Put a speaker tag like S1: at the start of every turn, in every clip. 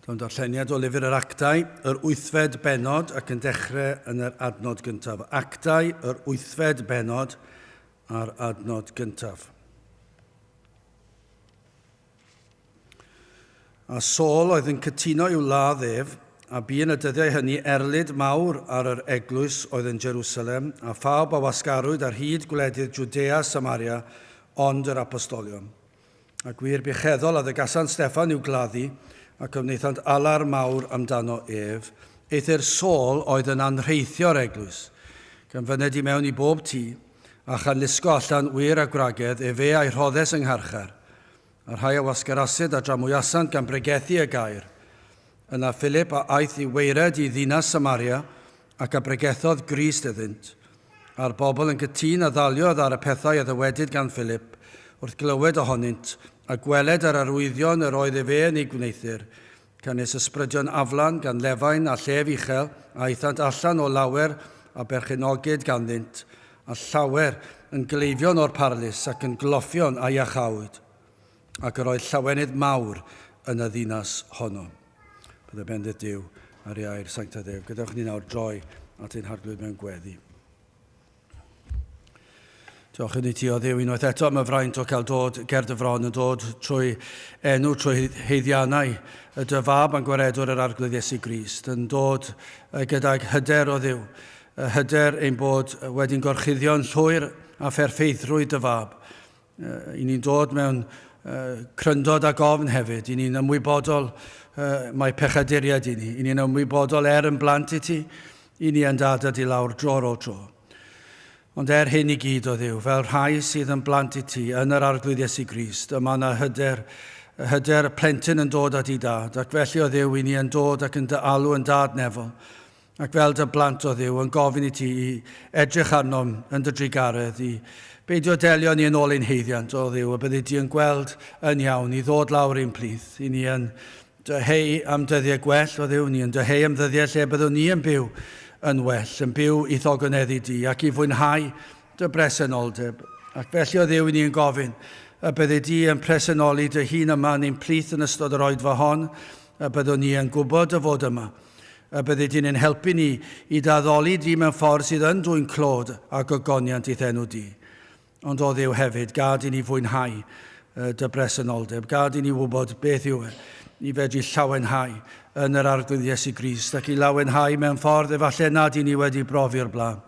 S1: Dyma'n darlleniad o lyfr yr Actau, yr wythfed bennod ac yn dechrau yn yr adnod gyntaf. Actau, yr wythfed bennod a'r adnod gyntaf. A Saul oedd yn cytuno i'w ladd ef, a bu yn y dyddiau hynny erlid mawr ar yr eglwys oedd yn Jerusalem, a phawb a wasgarwyd ar hyd gwledydd Jwdea a Samaria, ond yr apostolion. A gwir bucheddol a ddygasant Steffan i'w gladdu, ac a wnaethant alar mawr amdano ef, eithr Saul oedd yn anrheithio'r eglwys, gan fyned i mewn i bob tŷ, a chan lusgo allan wŷr a gwragedd, efe a'i rhoddes yng ngharchar. A rhai a wasgarasid a dramwyasant gan bregethu y gair. Yna Philip a aeth i waered i ddinas Samaria, ac a bregethodd Grist iddynt. A'r bobl yn gytûn a ddaliodd ar y pethau a ddywedid gan Philip, wrth glywed ohonynt, a gweled yr arwyddion yr oedd efe yn eu gwneuthur, canys ysbrydion aflan, gan lefain a llef uchel, a aethant allan o lawer a berchenogid ganddynt, a llawer yn gleifion o'r parlys ac yn gloffion a iachawyd. Ac yr oedd llawenydd mawr yn y ddinas honno. Bydde bendith Duw ar ei air sanctaidd ef. Gadewch ni nawr droi at ein Harglwydd mewn gweddi. Diolch i ti o Dduw unwaith eto am y fraint o cael dod ger dy fron yn dod trwy enw, trwy heiddiannau y dy fab a'n gwaredwr yr Arglwydd Iesu Grist, yn dod gydag hyder o Dduw, hyder ein bod wedi'n gorchuddio'n llwyr a pherffeithrwydd dy fab, I ni'n dod mewn cryndod ac ofn hefyd. I ni'n ymwybodol mae pechaduriaid i ni. I ni'n ymwybodol er yn blant i ti, i ni yn dad i lawr dro ar ôl tro. Ond er hyn i gyd o Dduw, fel rhai sydd yn blant i ti, yn yr Arglwydd Iesu Grist, y mae yna hyder, hyder plentyn yn dod at ei dad, ac felly o Dduw, i ni yn dod ac yn dy alw yn dad nefol. Ac fel dy blant o Dduw, yn gofyn i ti i edrych arnom yn dy drugaredd, i beidio delio ni yn ôl ein haeddiant, o Dduw, y byddi di yn gweld yn iawn i ddod lawr i'n plith. I ni yn dyheu am dyddiau gwell, o Dduw, ni yn dyheu am ddyddiau lle byddwn ni yn byw yn well, yn byw i'th ogoneddu di ac i fwynhau dy bresenoldeb. Ac felly, o Dduw, i ni yn gofyn y byddi di yn presenoli dy hun yma yn ein plith yn ystod yr oedfa hon, y byddwn ni yn gwybod dy fod yma, Y byddi di'n ein helpu ni i dy addoli di mewn ffordd sydd yn dwyn clod a gogoniant i'th enw di. Ond o Dduw hefyd, gad i ni fwynhau dy bresenoldeb, gad i ni wybod beth yw e, i fedru llawenhau yn yr Arglwydd Iesu Grist ac i lawenhau mewn ffordd efallai nad i ni wedi brofi o'r blaen.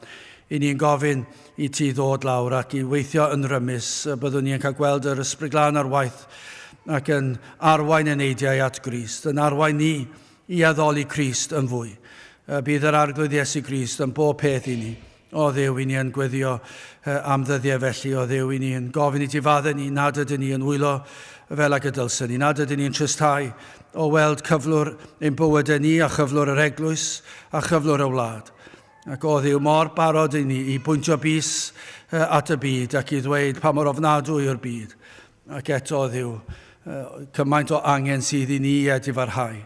S1: I ni'n gofyn i ti ddod lawr ac i weithio yn rymus, y byddwn ni yn cael gweld yr Ysbryd Glân ar waith ac yn arwain eneidiau at Grist, yn arwain ni i addoli Crist yn fwy. Bydd yr Arglwydd Iesu Grist yn bob peth i ni. O Dduw, i ni yn gweddio am ddyddiau felly, o Dduw, i ni yn gofyn i ti faddau ni nad ydyn ni yn wylo fel ag y dylsen ni, nad ydyn ni'n tristhau o weld cyflwr ein bywydau ni a chyflwr yr eglwys a chyflwr y wlad. Ac o Dduw, mor barod i ni i bwyntio bys at y byd ac i ddweud pa mor ofnadwy yw'r byd. Ac eto, Dduw, cymaint o angen sydd i ni i edifarhau,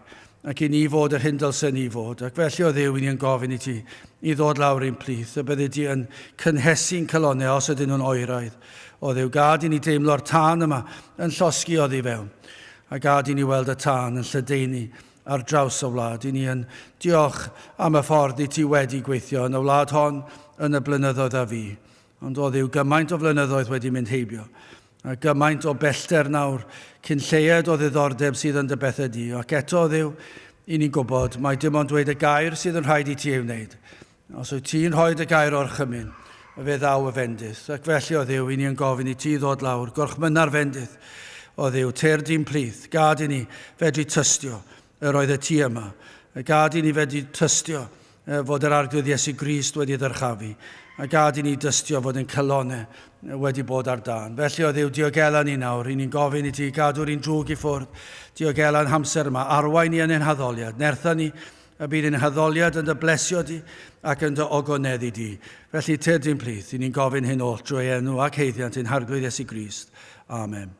S1: ac i ni fod yr hyn dylsen ni fod. Ac felly, o Dduw, i ni yn gofyn i ti i ddod lawr i'n plith, y byddi di yn cynhesu'n calonnau os ydyn nhw'n oeraidd. O Dduw, gad i ni deimlo'r tân yma yn llosgi oddi fewn, a gad i ni weld y tân yn lledaenu ar draws y wlad. I ni yn diolch am y ffordd i ti wedi gweithio yn y wlad hon yn y blynyddoedd a fu. Ond o Dduw, gymaint o flynyddoedd wedi mynd heibio, a gymaint o bellter nawr, cyn lleied o ddiddordeb sydd yn dy bethau di, ac eto, o Dduw, i ni'n gwybod mai dim ond dweud y gair sydd yn rhaid i ti ei wneud. Os wyt ti'n rhoi dy gair orchymyn, fe ddaw y fendith. Ac felly, o Dduw, i ni yn gofyn i ti ddod lawr, gorchmynna'r fendith, o Dduw, tyr di'n plith, gad i ni fedru tystio yr oedd y ti yma. Gad i ni fedru tystio fod yr Arglwydd Iesu Grist wedi ddyrchafu, a gad i ni dystio fod ein calonnau wedi bod ar dân. Felly, o Dduw, diogela ni nawr. I ni'n gofyn i ti gadw'r un drwg i ffwrdd. Diogela'n hamser yma. Arwain ni yn ein haddoliad. Nertha ni y bydd ein haddoliad yn dy blesio di ac yn dy ogoneddu di. Felly, tyrd i'n plith. I ni'n gofyn hyn oll drwy enw ac haeddiant ein Harglwydd Iesu Grist. Amen.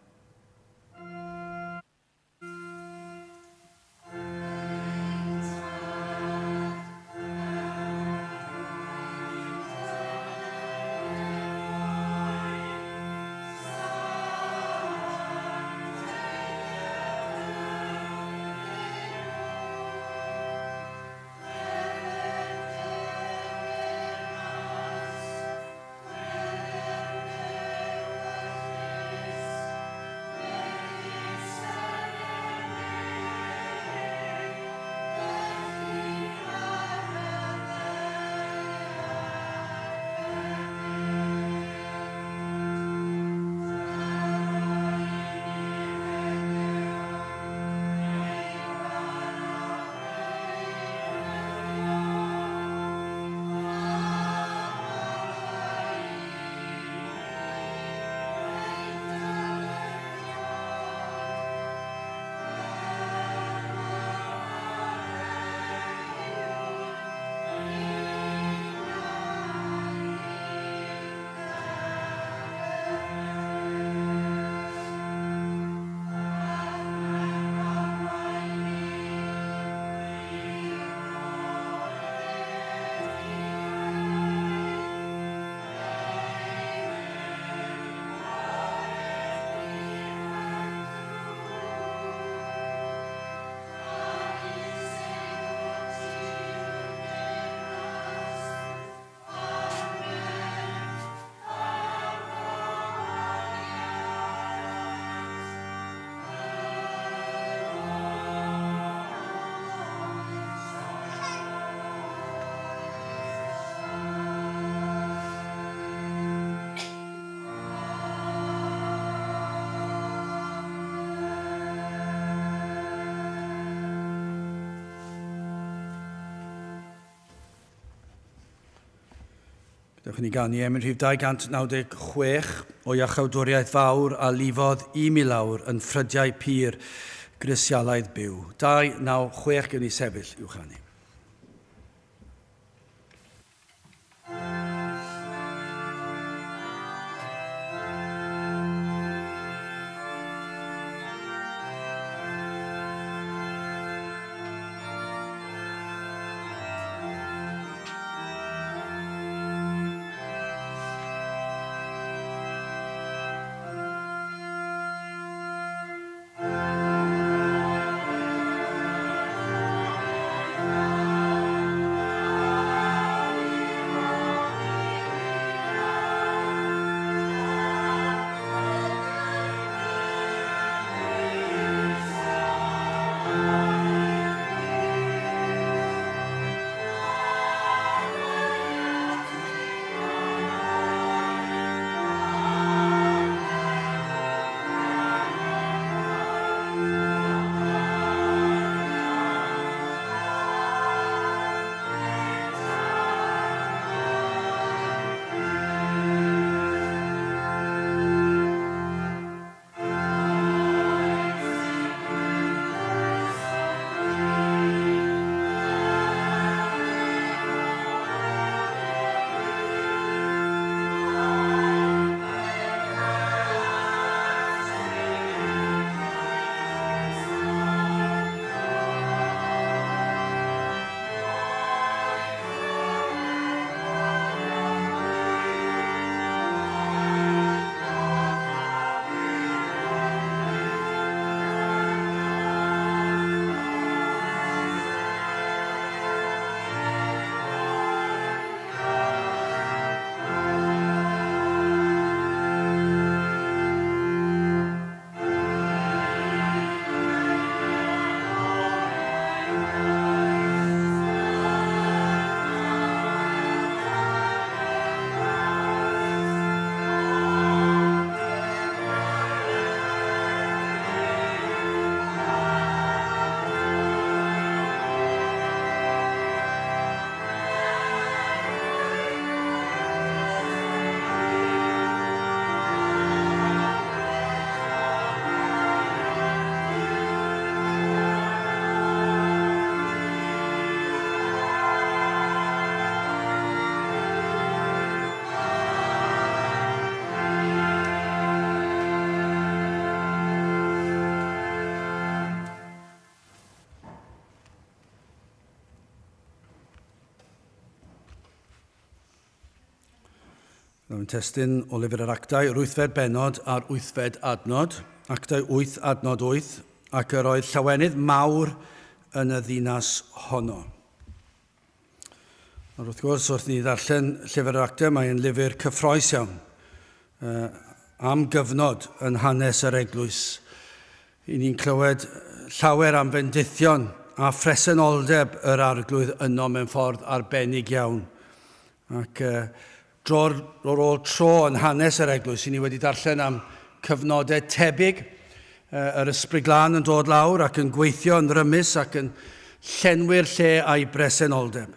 S1: Dewch i ni ganu emyn rhif 296 o iachawdwriaeth fawr a lifodd i mi lawr yn ffrydiau pur grisialaidd byw. 296 gewn ni sefyll i'w chanu. Mewn testun o lyfr yr Actau, yr wythfed bennod a'r wythfed adnod, Actau 8 adnod 8, ac yr oedd llawenydd mawr yn y ddinas honno. Nawr wrth gwrs, wrth ni ddarllen llyfr yr Actau, mae'n lyfr cyffroes iawn am gyfnod yn hanes yr eglwys. I ni'n clywed llawer am fendithion a phresenoldeb yr arglwydd yno mewn ffordd arbennig iawn. Ac dro'r ar ôl tro yn hanes yr eglwys, i ni wedi darllen am cyfnodau tebyg, yr ysbryd glân yn dod lawr ac yn gweithio yn rymus ac yn llenwi'r lle a'i bresenoldeb.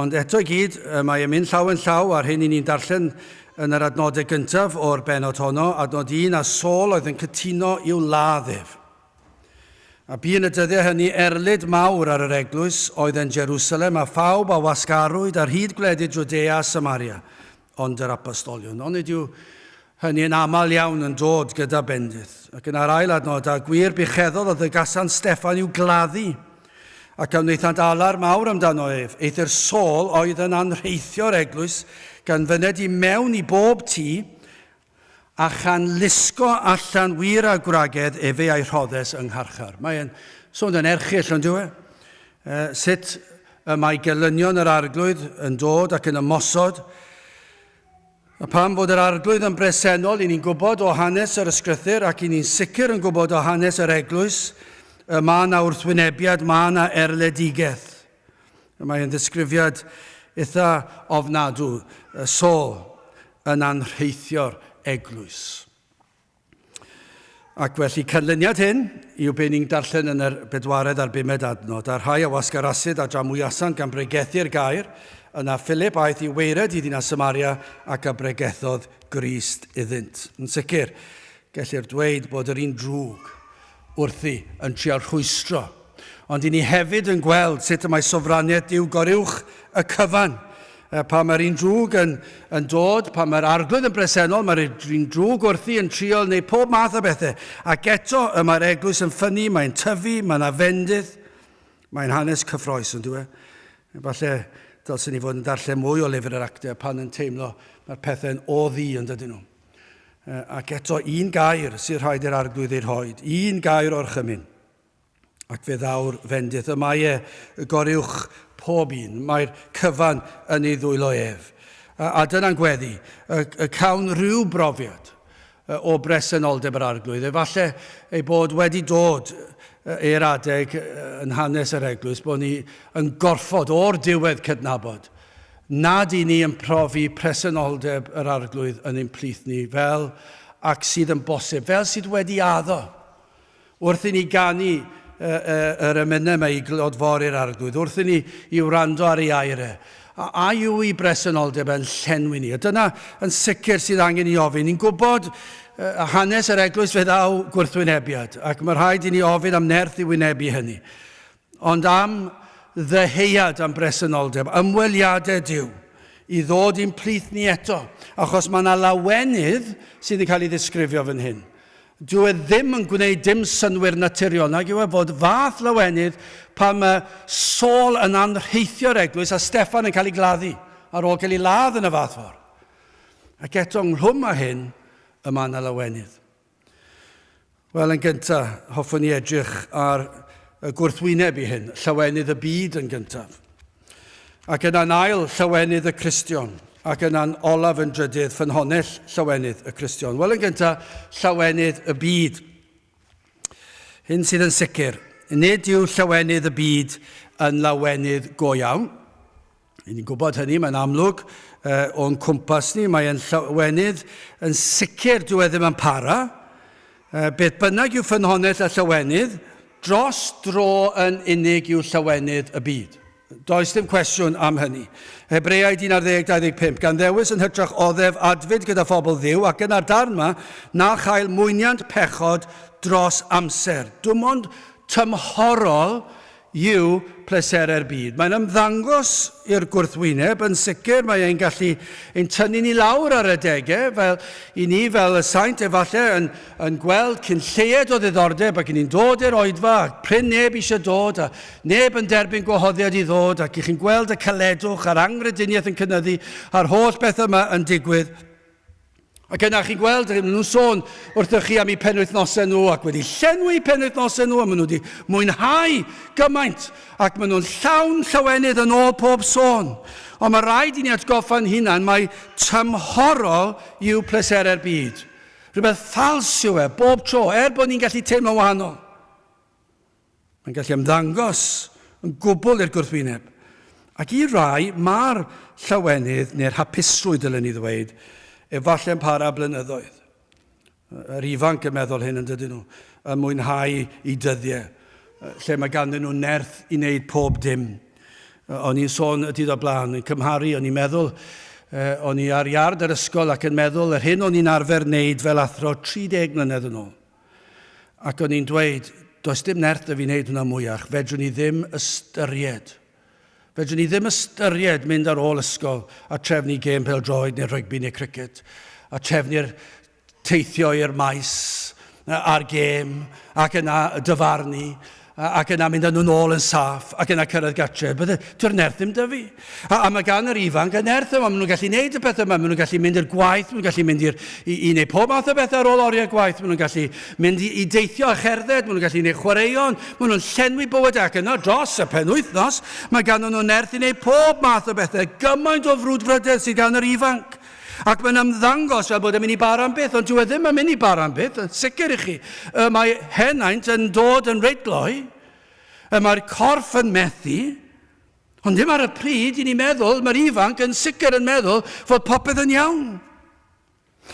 S1: Ond eto i gyd, mae e'n mynd llaw yn llaw â'r hyn i ni'n darllen yn yr adnodau gyntaf o'r bennod honno, adnod 1, a Saul oedd yn cytuno i'w ladd ef. A bu yn y dyddiau hynny erlid mawr ar yr eglwys oedd yn Jerusalem, a phawb a wasgarwyd ar hyd gwledydd Jwdea a Samaria, ond yr apostolion. Onid yw hynny yn aml iawn yn dod gyda bendith? Ac yn yr ail adnod, a gwir bucheddodd a ddygasant Steffan i'w gladdu, ac a wnaethant alar mawr amdano ef, eithr Saul oedd yn anrheithio'r eglwys, gan fyned i mewn i bob tŷ, a chan lusgo allan wir a gwragedd efe a'i rhoddes yng ngharchar. Mae'n sôn yn erchyll, ond yw e? Sut y mae gelynion yr arglwydd yn dod ac yn ymosod. A pam fod yr arglwydd yn bresennol, i ni'n gwybod o hanes yr ysgrythyr ac i ni'n sicr yn gwybod o hanes yr eglwys, y mae yna wrthwynebiad, mae yna erledigaeth. Mae yn ddisgrifiad eitha ofnadw, Saul yn anrheithio'r eglwys. Ac felly canlyniad hyn yw be ni'n darllen yn yr bedwaredd a'r bumed adnod, a'r rhai a wasgarasid a dramwyasant gan bregethu'r gair, Yna Philip aeth i waered i ddinas Samaria ac a bregethodd Grist iddynt. Yn sicr, gellir dweud bod yr un drwg wrthi yn trial rhwystro. Ond i ni hefyd yn gweld sut y mae sofraniaeth Duw goruwch y cyfan. Pan mae'r un drwg yn, yn dod, pan mae'r arglwydd yn bresennol, mae'r un drwg wrthi yn trio wneud pob math o bethau. Ac eto, y mae'r eglwys yn ffynnu, mae'n tyfu, mae yna fendith. Mae'n hanes cyffroes, yn dwi? Falle dylswn ni fod yn darllen mwy o lyfr yr actau pan yn teimlo mae'r pethau'n o ddi yn dydyn nhw. Ac eto, un gair sydd rhaid i'r arglwydd ei rhoi, un gair o'r chymyn. Ac fe ddaw'r fendith. Y mae e y goruwch pob un. Mae'r cyfan yn ei ddwylo ef. A, a dyna'n gweddi. Y, y cawn rhyw brofiad o bresenoldeb yr arglwydd. Efallai ei bod wedi dod i'r adeg yn hanes yr eglwys bod ni yn gorfod o'r diwedd cydnabod nad i ni yn profi presenoldeb yr arglwydd yn ein plith ni fel ac sydd yn bosib, fel sydd wedi addo. Wrth i ni ganu yr emynau yma i glodfori'r Arglwydd, wrth i ni i wrando ar ei air e, a, a yw ei bresenoldeb yn llenwi ni? A dyna yn sicr sydd angen i ofyn. Ni'n gwybod uh, hanes yr eglwys fe ddaw gwrthwynebiad, ac mae rhaid i ni ofyn am nerth i wynebu hynny. Ond am ddyheuad am bresenoldeb, ymweliadau Duw, i ddod i'n plith ni eto, achos mae yna lawenydd sydd yn cael ei ddisgrifio fan hyn. Dyw e ddim yn gwneud dim synnwyr naturiol, nag yw e fod fath lawenydd pan mae Saul yn anrheithio'r eglwys a Steffan yn cael ei gladdu ar ôl cael ei ladd yn y fath ffordd. Ac eto ynghlwm â hyn, y mae yna lawenydd. Wel, yn gyntaf, hoffwn i edrych ar y gwrthwyneb i hyn, llawenydd y byd yn gyntaf. Ac yna'n ail, llawenydd y Cristion. Ac yna'n olaf yn drydydd, ffynhonnell llawenydd y Cristion. Wel, yn gyntaf, llawenydd y byd. Hyn sydd yn sicr, nid yw llawenydd y byd yn lawenydd go iawn. I ni'n gwybod hynny, mae'n amlwg uh, o'n cwmpas ni, mae'n llawenydd yn sicr dyw e ddim yn para. Uh, beth bynnag yw ffynhonnell y llawenydd, dros dro yn unig yw llawenydd y byd. Does dim cwestiwn am hynny. Hebreaid 11, 25, gan ddewis yn hytrach oddef adfyd gyda phobl ddiw ac yna'r darn yma, na chael mwyniant pechod dros amser. Dim ond tymhorol yw pleserau'r byd. Mae'n ymddangos i'r gwrthwyneb, yn sicr mae e'n gallu ein tynnu ni lawr ar adegau, fel i ni fel y saint efallai yn, yn gweld cyn lleied o ddiddordeb ac i ni'n dod i'r oedfa ac prin neb eisiau dod a neb yn derbyn gwahoddiad i ddod ac i chi'n gweld y caledwch a'r anghrediniaeth yn cynyddu a'r holl beth yma yn digwydd. Ac yna chi'n gweld, maen nhw'n sôn wrthych chi am eu penwythnosau nhw ac wedi llenwi penwythnosau nhw a maen nhw wedi mwynhau gymaint ac maen nhw'n llawn llawenydd yn ôl pob sôn. Ond mae rhaid i ni atgoffa'n hunan mai tymhorol yw pleserau'r byd. Rhywbeth ffals yw e, bob tro, er bod ni'n gallu teimlo'n wahanol. Mae'n gallu ymddangos yn gwbl i'r gwrthwyneb. Ac i rai, mae'r llawenydd neu'r hapusrwydd, dylen ni ddweud, efallai'n para blynyddoedd. Yr ifanc yn meddwl hyn yn dydyn nhw, yn mwynhau i dyddiau, lle mae ganddyn nhw nerth i wneud pob dim. O'n i'n sôn y dydd o blaen, yn cymharu, o'n i'n meddwl, o'n i ar iard yr ysgol ac yn meddwl yr hyn o'n i'n arfer wneud fel athro 30 mlynedd yn ôl. Ac o'n i'n dweud, does dim nerth 'da fi wneud hwnna mwyach, fedrwn ni ddim ystyried. Fedrwn ni ddim ystyried mynd ar ôl ysgol a trefnu gêm pêl-droed neu rygbi neu cricket, a trefnu'r teithio i'r maes a'r gêm, ac yna dyfarnu, ac yna mynd â nhw'n ôl yn saff, ac yna cyrraedd gartre. Bydde, dyw'r nerth ddim 'da fi. A, a mae gan yr ifanc y nerth yma, maen nhw'n gallu gwneud y pethau yma, maen nhw'n gallu mynd i'r gwaith, maen nhw'n gallu mynd i'r, i, i wneud pob math o bethau ar ôl oriau gwaith, maen nhw'n gallu mynd i, i deithio a cherdded, maen nhw'n gallu gwneud chwaraeon, maen nhw'n llenwi bywyd ac yna dros y penwythnos, mae gan nhw nerth i wneud pob math o bethau, gymaint o frwdfrydedd sydd gan yr ifanc. Ac mae'n ymddangos fel bod e'n mynd i bara am byth, ond dyw e ddim yn mynd i bara am byth, yn sicr i chi. Y mae henaint yn dod yn reit gloi, y mae'r corff yn methu, ond ddim ar y pryd i ni meddwl, mae'r ifanc yn sicr yn meddwl fod popeth yn iawn.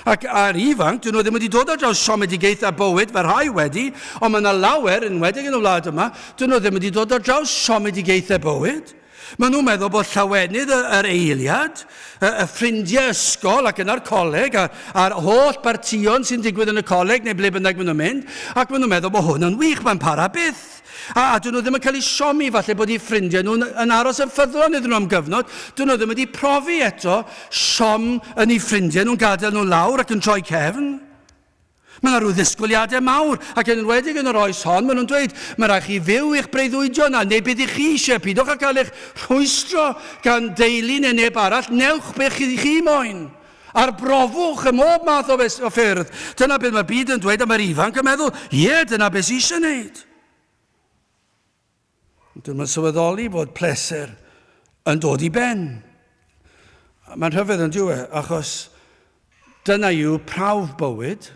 S1: Ac a'r ifanc, dyn nhw ddim wedi dod ar draws siomedigaethau bywyd fel rhai wedi, ond mae yna lawer, yn enwedig yn y wlad yma, dyn nhw ddim wedi dod ar draws siomedigaethau bywyd. Maen nhw'n meddwl bod llawenydd yr eiliad, y, y ffrindiau ysgol ac yna'r coleg a'r, a'r holl bartïon sy'n digwydd yn y coleg neu ble bynnag maen nhw'n mynd, ac maen nhw'n meddwl bod hwn yn wych, mae'n para byth. A, a dyn nhw ddim yn cael eu siomi falle bod eu ffrindiau nhw'n yn aros yn ffyddlon iddyn nhw am gyfnod. Dyn nhw ddim wedi profi eto siom yn eu ffrindiau nhw'n gadael nhw lawr ac yn troi cefn. Mae yna rhyw ddisgwyliadau mawr, ac yn enwedig yn yr oes hon, maen nhw'n dweud, mae rhaid chi fyw i'ch breuddwydion a neu beth i chi eisiau, pidwch â cael eich rhwystro gan deulu neu neb arall, newch beth chi, chi moyn. Arbrofwch ym mhob math o, o ffyrdd. Dyna beth mae'r byd yn dweud, a mae'r ifanc yn meddwl, ie, dyna beth sy'n eisiau wneud. Dwi'n yn sylweddoli bod pleser yn dod i ben. Mae'n rhyfedd yn diwe, achos dyna yw prawf bywyd.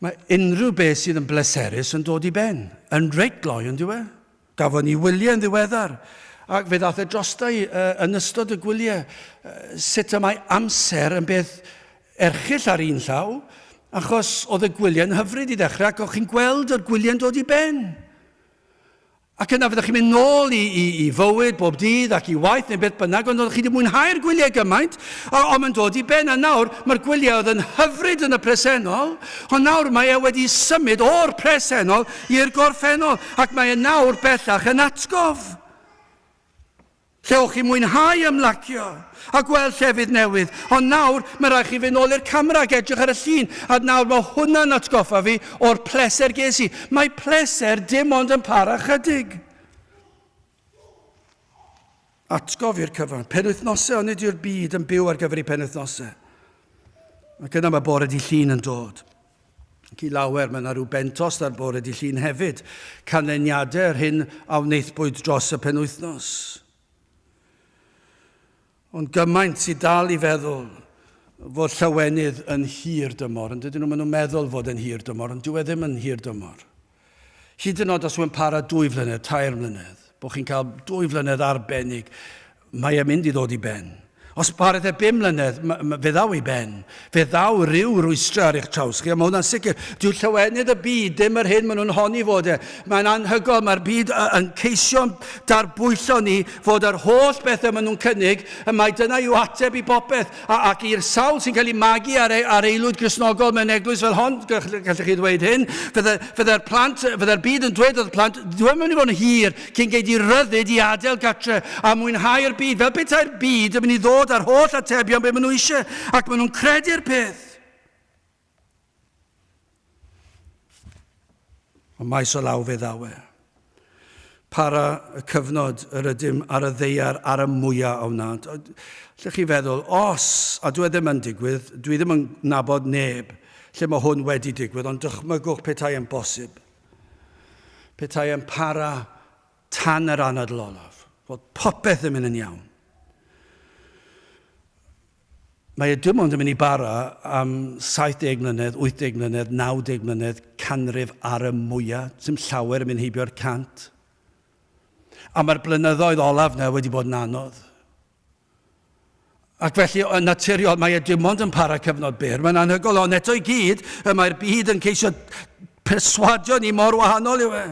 S1: Mae unrhyw beth sydd yn bleserus yn dod i ben, yn reit gloi yn diwe. Gafon ni wyliau yn ddiweddar, ac fe ddath e drosta i uh, yn ystod y gwyliau uh, sut y mae amser yn beth erchyll ar un llaw, achos oedd y gwyliau'n hyfryd i ddechrau ac o'ch chi'n gweld yr gwyliau'n dod i ben. Ac yna fyddech chi'n mynd nôl i, i, i fywyd bob dydd ac i waith neu beth bynnag, ond oeddech chi wedi mwynhau'r gwyliau gymaint, ond mae'n dod i ben, a nawr mae'r gwyliau oedd yn hyfryd yn y presennol, ond nawr mae e wedi symud o'r presennol i'r gorffennol, ac mae e nawr bellach yn atgof. Lle o'ch chi'n mwynhau ymlacio a gweld llefydd newydd, ond nawr mae rhaid chi fynd nôl i'r camera ac edrych ar y llun, a nawr mae hwnna'n atgoffa fi o'r pleser ges i. Mae pleser dim ond yn para chydig. Atgof i'r cyfan. Penwythnosau, onid yw'r byd yn byw ar gyfer ei penwythnosau? Ac yna mae bore di llun yn dod. Ac i lawer, mae yna rhyw bentost ar bore dy Llun hefyd, canlyniadau yr hyn a wnaethpwyd dros y penwythnos. Ond gymaint sydd dal i feddwl fod llawenydd yn hir dymor, yn dydyn nhw, maen nhw'n meddwl fod yn hir dymor, ond dyw e ddim yn hir dymor. Hyd yn oed os yw'n para 2 flynedd, 3 mlynedd, bod chi'n cael 2 flynedd arbennig, mae e'n mynd i ddod i ben. Os parith e 5 mlynedd, fe ddaw i ben. Fe ddaw rhyw rwystrau ar eich traws chi, a mae hwnna'n sicr. Dyw llawenydd y byd ddim yr hyn maen nhw'n honni fod e. Mae'n anhygoel, mae'r byd yn ceisio darbwyllo ni fod yr holl bethau maen nhw'n cynnig, y mae dyna yw ateb i bopeth. A, ac i'r sawl sy'n cael ei magu ar, ar aelwyd Gristnogol mewn eglwys fel hon, gallech chi ddweud hyn, fydde'r fydde plant, fydde'r byd yn dweud wrth y plant, dwi'n mynd i fod yn hir cyn gei di ryddid i adael gatre a mwynhau'r byd, fel petai'r byd yn mynd i ddod â'r holl atebion be maen nhw eisiau, ac maen nhw'n credu'r peth. Ond maes o law fe ddaw e. Para y cyfnod yr ydym ar y ddeiar ar y mwyaf o wnânt. Lle chi feddwl, os, a dwi e ddim yn digwydd, dwi ddim yn nabod neb lle mae hwn wedi digwydd, ond dychmygwch petai yn bosib. Petai yn para tan yr anadl olaf, fod popeth yn mynd yn iawn. Mae e dim ond yn mynd i bara am 70 mlynedd, 80 mlynedd, 90 mlynedd, canrif ar y mwyaf. Dim llawer yn mynd heibio'r 100. A mae'r blynyddoedd olaf na wedi bod yn anodd. Ac felly, yn naturiol, mae e dim ond yn para cyfnod byr. Mae'n anhygoel, ond eto i gyd, y mae'r byd yn ceisio perswadio ni mor wahanol yw e.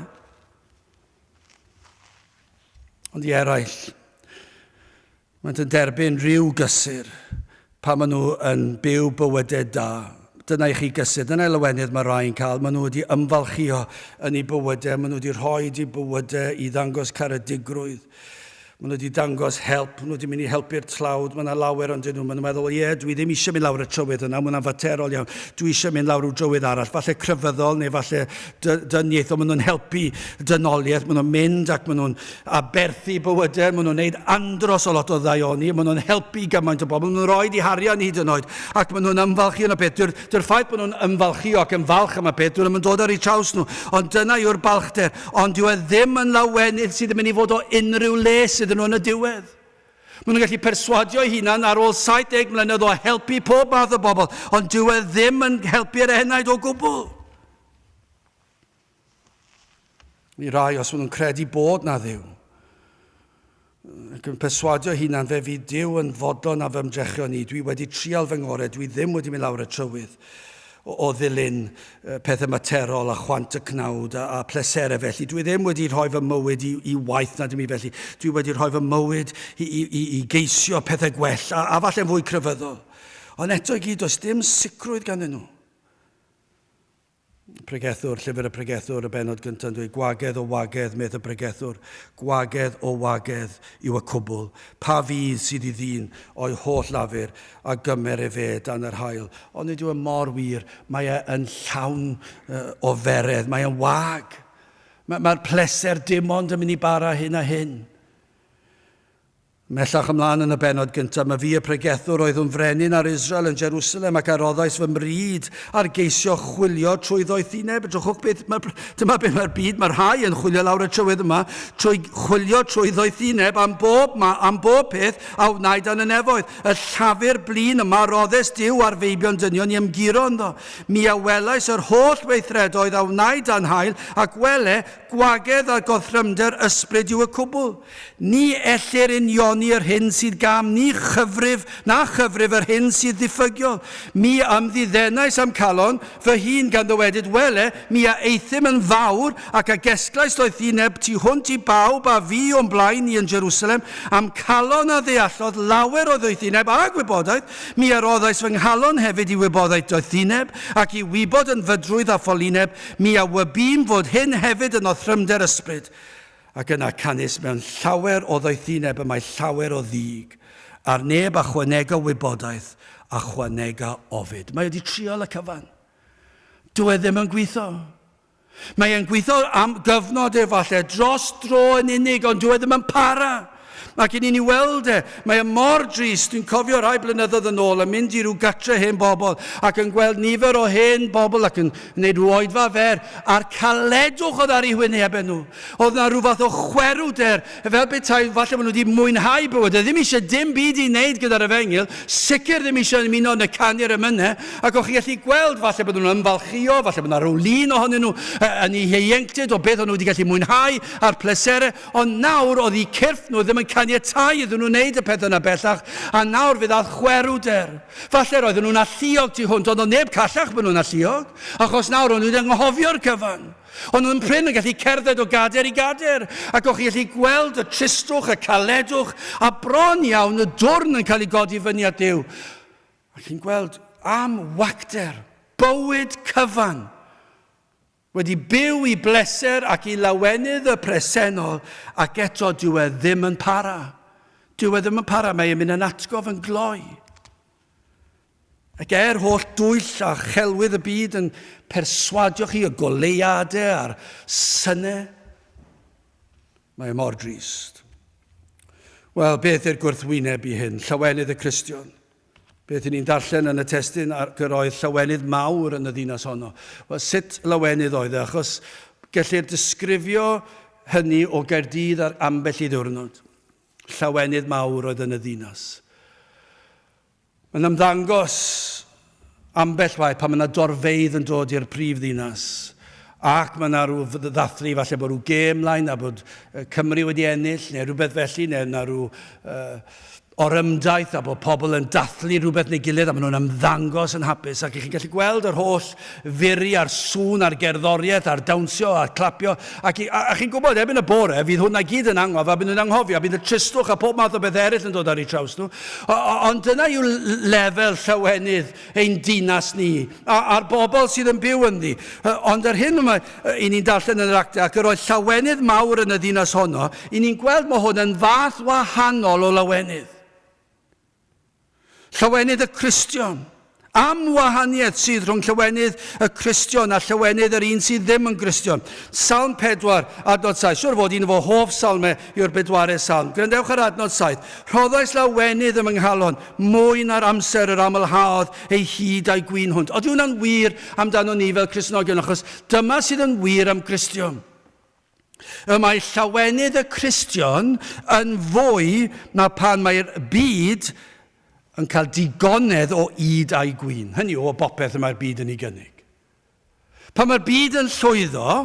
S1: Ond i eraill, Maent yn derbyn rhyw gysur pan maen nhw yn byw bywydau da. Dyna i chi gysur, dyna i lawenydd mae rhai yn cael. Maen nhw wedi ymfalchïo yn eu bywydau, maen nhw wedi rhoi eu bywydau i ddangos caredigrwydd. Maen nhw wedi dangos help, maen nhw wedi mynd i helpu'r tlawd, mae yna lawer ond nhw. Maen nhw'n meddwl, ie, dwi ddim eisiau mynd lawr y trywydd yna, mae hwnna'n faterol iawn. Dwi eisiau mynd lawr rhyw drywydd arall, falle crefyddol neu falle dyniaeth, ond maen nhw'n helpu dynoliaeth, maen nhw'n mynd ac maen nhw'n aberthu bywydau, maen nhw'n gwneud andros o lot o ddaioni, maen nhw'n helpu gymaint o bobl, maen nhw'n rhoi di harian hyd yn oed, ac maen nhw'n ymfalchio yn y peth. Dyw'r dyw'r ffaith bod nhw'n ymfalchio ac yn falch am y peth, dyw'n yn dod ar eu traws nhw, ond dyna yw'r balchder. Ond dyw e ddim yn lawenydd sydd yn mynd i fod o unrhyw les iddyn nhw yn y diwedd. Maen nhw'n gallu perswadio eu hunan ar ôl 70 mlynedd o helpu pob math o bobl, ond dyw e ddim yn helpu'r enaid o gwbl. I rai, os maen nhw'n credu bod na Dduw, ac yn perswadio hunan, fe fydd Duw yn fodlon â fy ymdrechion i. Dwi wedi trial fy ngorau, dwi ddim wedi mynd lawr y trywydd. o, o ddilyn pethau materol a chwant y cnawd a, a pleserau felly. Dwi ddim wedi rhoi fy mywyd i, i waith na dim i felly. Dwi wedi rhoi fy mywyd i, i, i, i geisio pethau gwell a, a falle'n fwy crefyddol. Ond eto i gyd, does dim sicrwydd ganddyn nhw. Pregethwr, llyfr y pregethwr, y benod gyntaf yn dweud, gwagedd o wagedd, medd y pregethwr, gwagedd o wagedd yw y cwbl. Pa fudd sydd i ddyn o'i holl lafur a gymer efe dan yr haul? Ond nid yw e mor wir, mae e yn llawn o feredd, mae e'n wag. Mae'r mae pleser dim ond yn mynd i bara hyn a hyn. Ymhellach ymlaen yn y bennod gyntaf, mae fi y pregethwr oeddwn frenin ar Israel yn Jerusalem ac a roddais fy mryd ar geisio chwilio trwy ddoethineb. Edrychwch beth, mae, dyma beth mae'r byd, mae rhai yn chwilio lawr y trywydd yma, trwy chwilio trwy ddoethineb am bob, ma, am bob peth a wnaed dan y nefoedd. Y llafur blin yma roddes Duw ar feibion dynion i ymguro ynddo. Mi a welais yr holl weithredoedd a wnaed dan haul, ac wele, gwagedd a gorthrymder ysbryd yw y cwbl. Ni ellir unioni yr hyn sydd gam, ni chyfrif na chyfrif yr hyn sydd ddiffygiol. Mi a ymddiddenais â'm calon fy hun gan ddywedyd, Wele, mi a euthum yn fawr, ac a gesglais ddoethineb tu hwnt i bawb a fu o'm blaen i yn Jerusalem, a'm calon a ddeallodd lawer o ddoethineb a gwybodaeth, mi a roddais fy nghalon hefyd i wybodaeth doethineb, ac i wybod yn fydrwydd a ffolineb, mi a wybûm fod hyn hefyd yn othrymder ysbryd. Ac yna canys mewn llawer o ddoethineb y mae llawer o ddig, a'r neb a chwanega wybodaeth a chwanega ofid. Mae wedi trial y cyfan. Dyw e ddim yn gweithio. Mae e'n gweithio am gyfnod efallai, dros dro yn unig, ond dyw e ddim yn para. Ac i ni'n ei weld e, mae e mor drist. Dwi'n cofio rhai blynyddoedd yn ôl yn mynd i ryw gatre hen bobl ac yn gweld nifer o hen bobl ac yn wneud rhyw oedfa fer, a'r caledwch oedd ar eu hwynebau nhw. Oedd na rhyw fath o chwerwder, fel petai falle bod nhw wedi mwynhau bywyd, ddim eisiau dim byd i wneud gyda'r efengyl, sicr ddim eisiau ymuno yn y canu'r emynau, ac o'ch chi'n gallu gweld falle bod nhw'n ymfalchïo, falle bod yna rhyw lun ohonyn nhw yn eu hieuenctid o beth o'n nhw wedi gallu mwynhau a'r pleserau, Ond nawr oedd eu cyrff nhw ddim yn caniatáu iddyn nhw wneud y pethau yna bellach, a nawr fe ddaeth chwerwder. Falle roedden nhw'n alluog tu hwnt, ond oedd neb callach bod nhw'n alluog, achos nawr o'n nhw wedi anghofio'r cyfan. O'n nhw'n prin yn gallu cerdded o gader i gader, ac o'ch chi'n gallu gweld y tristwch, y caledwch, a bron iawn y dwrn yn cael ei godi fyny at Duw. A chi'n gweld am wacter, bywyd cyfan, Wedi byw i bleser ac i lawenydd y presennol, ac eto dyw e ddim yn para. Dyw e ddim yn para, mae e'n mynd yn atgof yn gloi. Ac er holl dwyll a chelwydd y byd yn perswadio chi y goleuadau a'r synau, mae e mor drist. Wel, beth yw'r gwrthwyneb i hyn? Llawenydd y Cristion. Beth y'n ni'n darllen yn y testun ac yr oedd llawenydd mawr yn y ddinas honno. Wel, sut lawenydd oedd e? Achos gellir disgrifio hynny o Gaerdydd ar ambell i ddiwrnod. Llawenydd mawr oedd yn y ddinas. Mae'n ymddangos ambell waith pan mae yna dorfeydd yn dod i'r prif ddinas ac mae yna rhyw ddathlu, falle bod rhyw gêm mlaen a bod Cymru wedi ennill neu rhywbeth felly, neu yna rhyw uh, orymdaith a bod pobl yn dathlu rhywbeth neu gilydd a maen nhw'n ymddangos yn hapus ac chi'n gallu gweld yr holl furi a'r sŵn a'r gerddoriaeth a'r dawnsio a'r clapio ac, a, a chi'n gwybod erbyn y bore fydd hwnna gyd yn angof a bydd nhw'n anghofio a bydd y tristwch a pob math o beth eraill yn dod ar eu traws nhw. O, o, ond dyna yw lefel llawenydd ein dinas ni a'r bobl sydd yn byw ynddi. Ond yr hyn yma i ni'n darllen yn yr actau, ac yr oedd llawenydd mawr yn y ddinas honno, i ni'n gweld mae hwn yn fath wahanol o lawenydd. Llawenydd y Cristion. Am wahaniaeth sydd rhwng llawenydd y Cristion a llawenydd yr un sydd ddim yn Gristion. Salm 4, adnod 7. Siwr fod un o fy hoff salmau yw'r bedwaredd salm. Gwrandewch ar adnod 7. Rhoddais lawenydd ym nghalon, mwy na'r amser yr amlhaodd ei hyd a'i gwin hwnt. Oeddi hwnna'n wir amdano ni fel Cristnogion, achos dyma sydd yn wir am Gristion. Y mae llawenydd y Cristion yn fwy na pan mae'r byd yn cael digonedd o yd a'i gwin. Hynny yw, o bopeth y mae'r byd yn ei gynnig. Pan mae'r byd yn llwyddo,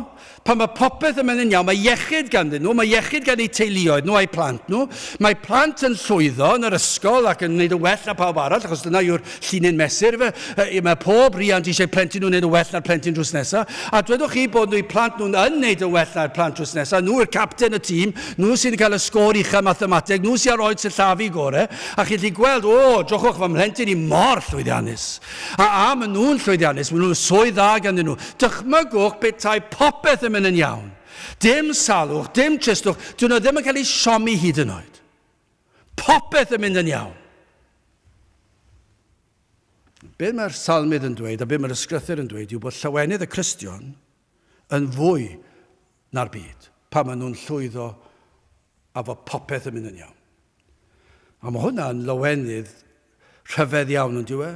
S1: Pan mae popeth yn mynd yn iawn, mae iechyd ganddyn nhw, mae iechyd gan eu teuluoedd nhw a'u plant nhw. Mae plant yn llwyddo yn yr ysgol ac yn gwneud yn well na pawb arall, achos dyna yw'r llinyn mesur. Fe. Mae pob riant eisiau plentyn nhw'n gwneud yn well na'r plentyn drws nesaf. A dwedwch chi bod nhw'u plant nhw'n yn gwneud yn well na'r plant drws nesaf. Nhw yw'r capten y tîm, nhw sy'n cael y sgôr uchaf mathemateg, nhw sy'n ar oed sillafu gore. A chi'n gallu gweld, o, drychwch, fy mhlentyn i mor llwyddiannus. A, a maen nhw'n llwyddiannus, maen nhw'n swydd dda ganddyn nhw. Dychmygwch petai popeth yn mynd yn iawn. Dim salwch, dim tristwch, dyn nhw ddim yn cael eu siomi hyd yn oed. Popeth yn mynd yn iawn. Be mae'r salmydd yn dweud a be mae'r ysgrythyr yn dweud yw bod llawenydd y Cristion yn fwy na'r byd pan maen nhw'n llwyddo a fod popeth yn mynd yn iawn. A mae hwnna'n lawenydd rhyfedd iawn, yn dyw e?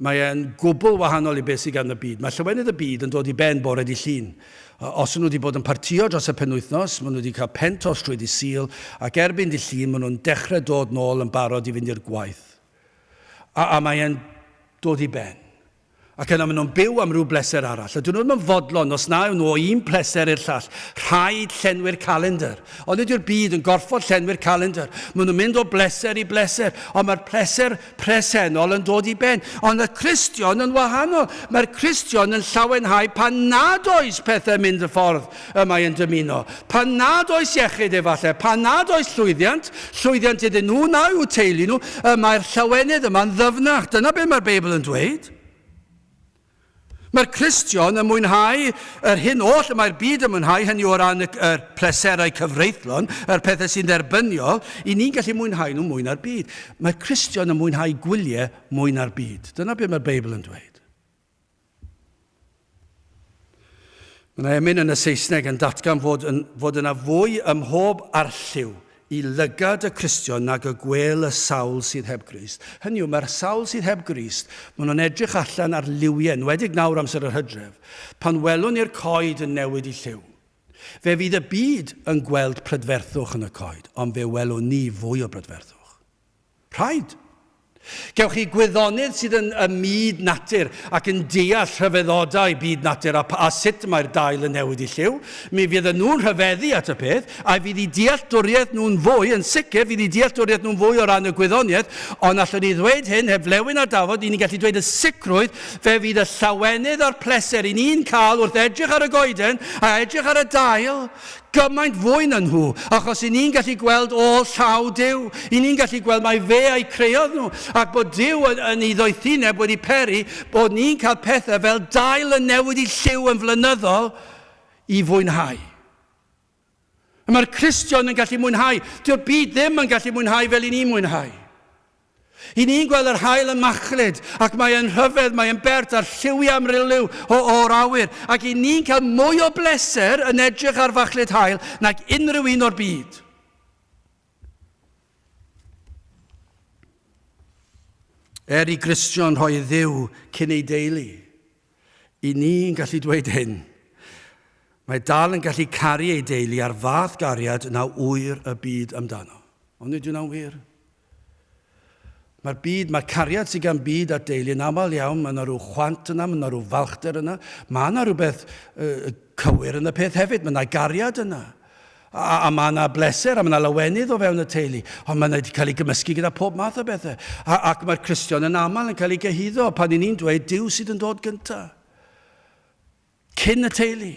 S1: Mae e'n gwbl wahanol i beth sydd gan y byd. Mae llawenydd y byd yn dod i ben bore di llun. Os nhw wedi bod yn partio dros y penwythnos, maen nhw wedi cael pen tost trwy di Sul, ac erbyn di llun maen nhw'n dechrau dod nôl yn barod i fynd i'r gwaith. A, a mae e'n dod i ben. Ac yna maen nhw'n byw am ryw bleser arall. A dyn nhw ddim yn fodlon os na yw nhw o un pleser i'r llall. Rhaid llenwi'r calendr. Ond nid yw'r byd yn gorfod llenwi'r calendr. Maen nhw'n mynd o bleser i bleser, ond mae'r pleser presennol yn dod i ben. Ond y Cristion yn wahanol. Mae'r Cristion yn llawenhau pan nad oes pethau'n mynd y ffordd y mae yn dymuno. Pan nad oes iechyd efallai, pan nad oes llwyddiant, llwyddiant iddyn nhw na'u teulu nhw, y mae'r llawenydd yma'n ddyfnach. Dyna beth mae'r Beibl yn dweud. Mae'r Cristion yn mwynhau yr hyn oll y mae'r byd yn mwynhau, hynny o ran y, yr pleserau cyfreithlon, yr pethau sy'n dderbyniol, i ni'n gallu mwynhau nhw mwy na'r byd. Mae'r Cristion yn mwynhau gwyliau mwy na'r byd. Dyna beth mae'r Beibl yn dweud. Mae yna emyn yn y Saesneg yn datgan fod, yn, fod yna fwy ym mhob arlliw i lygad y Cristion nag y gwêl y sawl sydd heb Grist. Hynny yw, mae'r sawl sydd heb Grist, maen nhw'n edrych allan ar liwiau, enwedig nawr amser yr hydref, pan welwn ni'r coed yn newid i lliw. Fe fydd y byd yn gweld prydferthwch yn y coed, ond fe welwn ni fwy o brydferthwch. Rhaid. Gewch chi gwyddonydd sydd yn ym myd natur ac yn deall rhyfeddodau byd natur a, a sut mae'r dail yn newid i lliw. Mi fydd nhw'n rhyfeddu at y peth, a fydd i dealltwriaeth nhw'n fwy, yn sicr, fydd i dealltwriaeth nhw'n fwy o ran y gwyddoniaeth, ond allwn ni ddweud hyn heb flewyn ar dafod, i ni'n gallu dweud y sicrwydd, fe fydd y llawenydd a'r pleser i ni'n cael wrth edrych ar y goeden a edrych ar y dail, Gymaint fwy na nhw, achos i ni'n gallu gweld ôl llaw Duw. I ni'n gallu gweld mai fe a'i creodd nhw, ac bod Duw yn, yn ei ddoethineb wedi peri bod ni'n cael pethau fel dail yn newid i lliw yn flynyddol i fwynhau. Mae'r Cristion yn gallu mwynhau. Dyw'r byd ddim yn gallu mwynhau fel i ni'n mwynhau. I ni'n gweld yr haul yn machlud, ac mae e'n rhyfedd, mae e'n bert a'r lliwiau amryliw o, o'r awyr, ac i ni'n cael mwy o bleser yn edrych ar fachlud haul nag unrhyw un o'r byd. Er i Gristion rhoi Dduw cyn ei deulu, i ni'n gallu dweud hyn. Mae dal yn gallu caru ei deulu ar fath gariad na ŵyr y byd amdano. Ond nid yw'n wir. Mae'r byd, mae'r cariad sydd gan byd at deulu yn aml iawn, mae yna rhyw chwant yna, mae yna rhyw falchder yna, mae yna rhywbeth uh, cywir yn y peth hefyd, mae yna gariad yna. A, a mae yna bleser a mae yna lawenydd o fewn y teulu, ond mae yna wedi cael ei gymysgu gyda pob math o bethau. A, ac mae'r Cristion yn aml yn cael ei gyhuddo pan i ni'n dweud Duw sydd yn dod gyntaf. Cyn y teulu.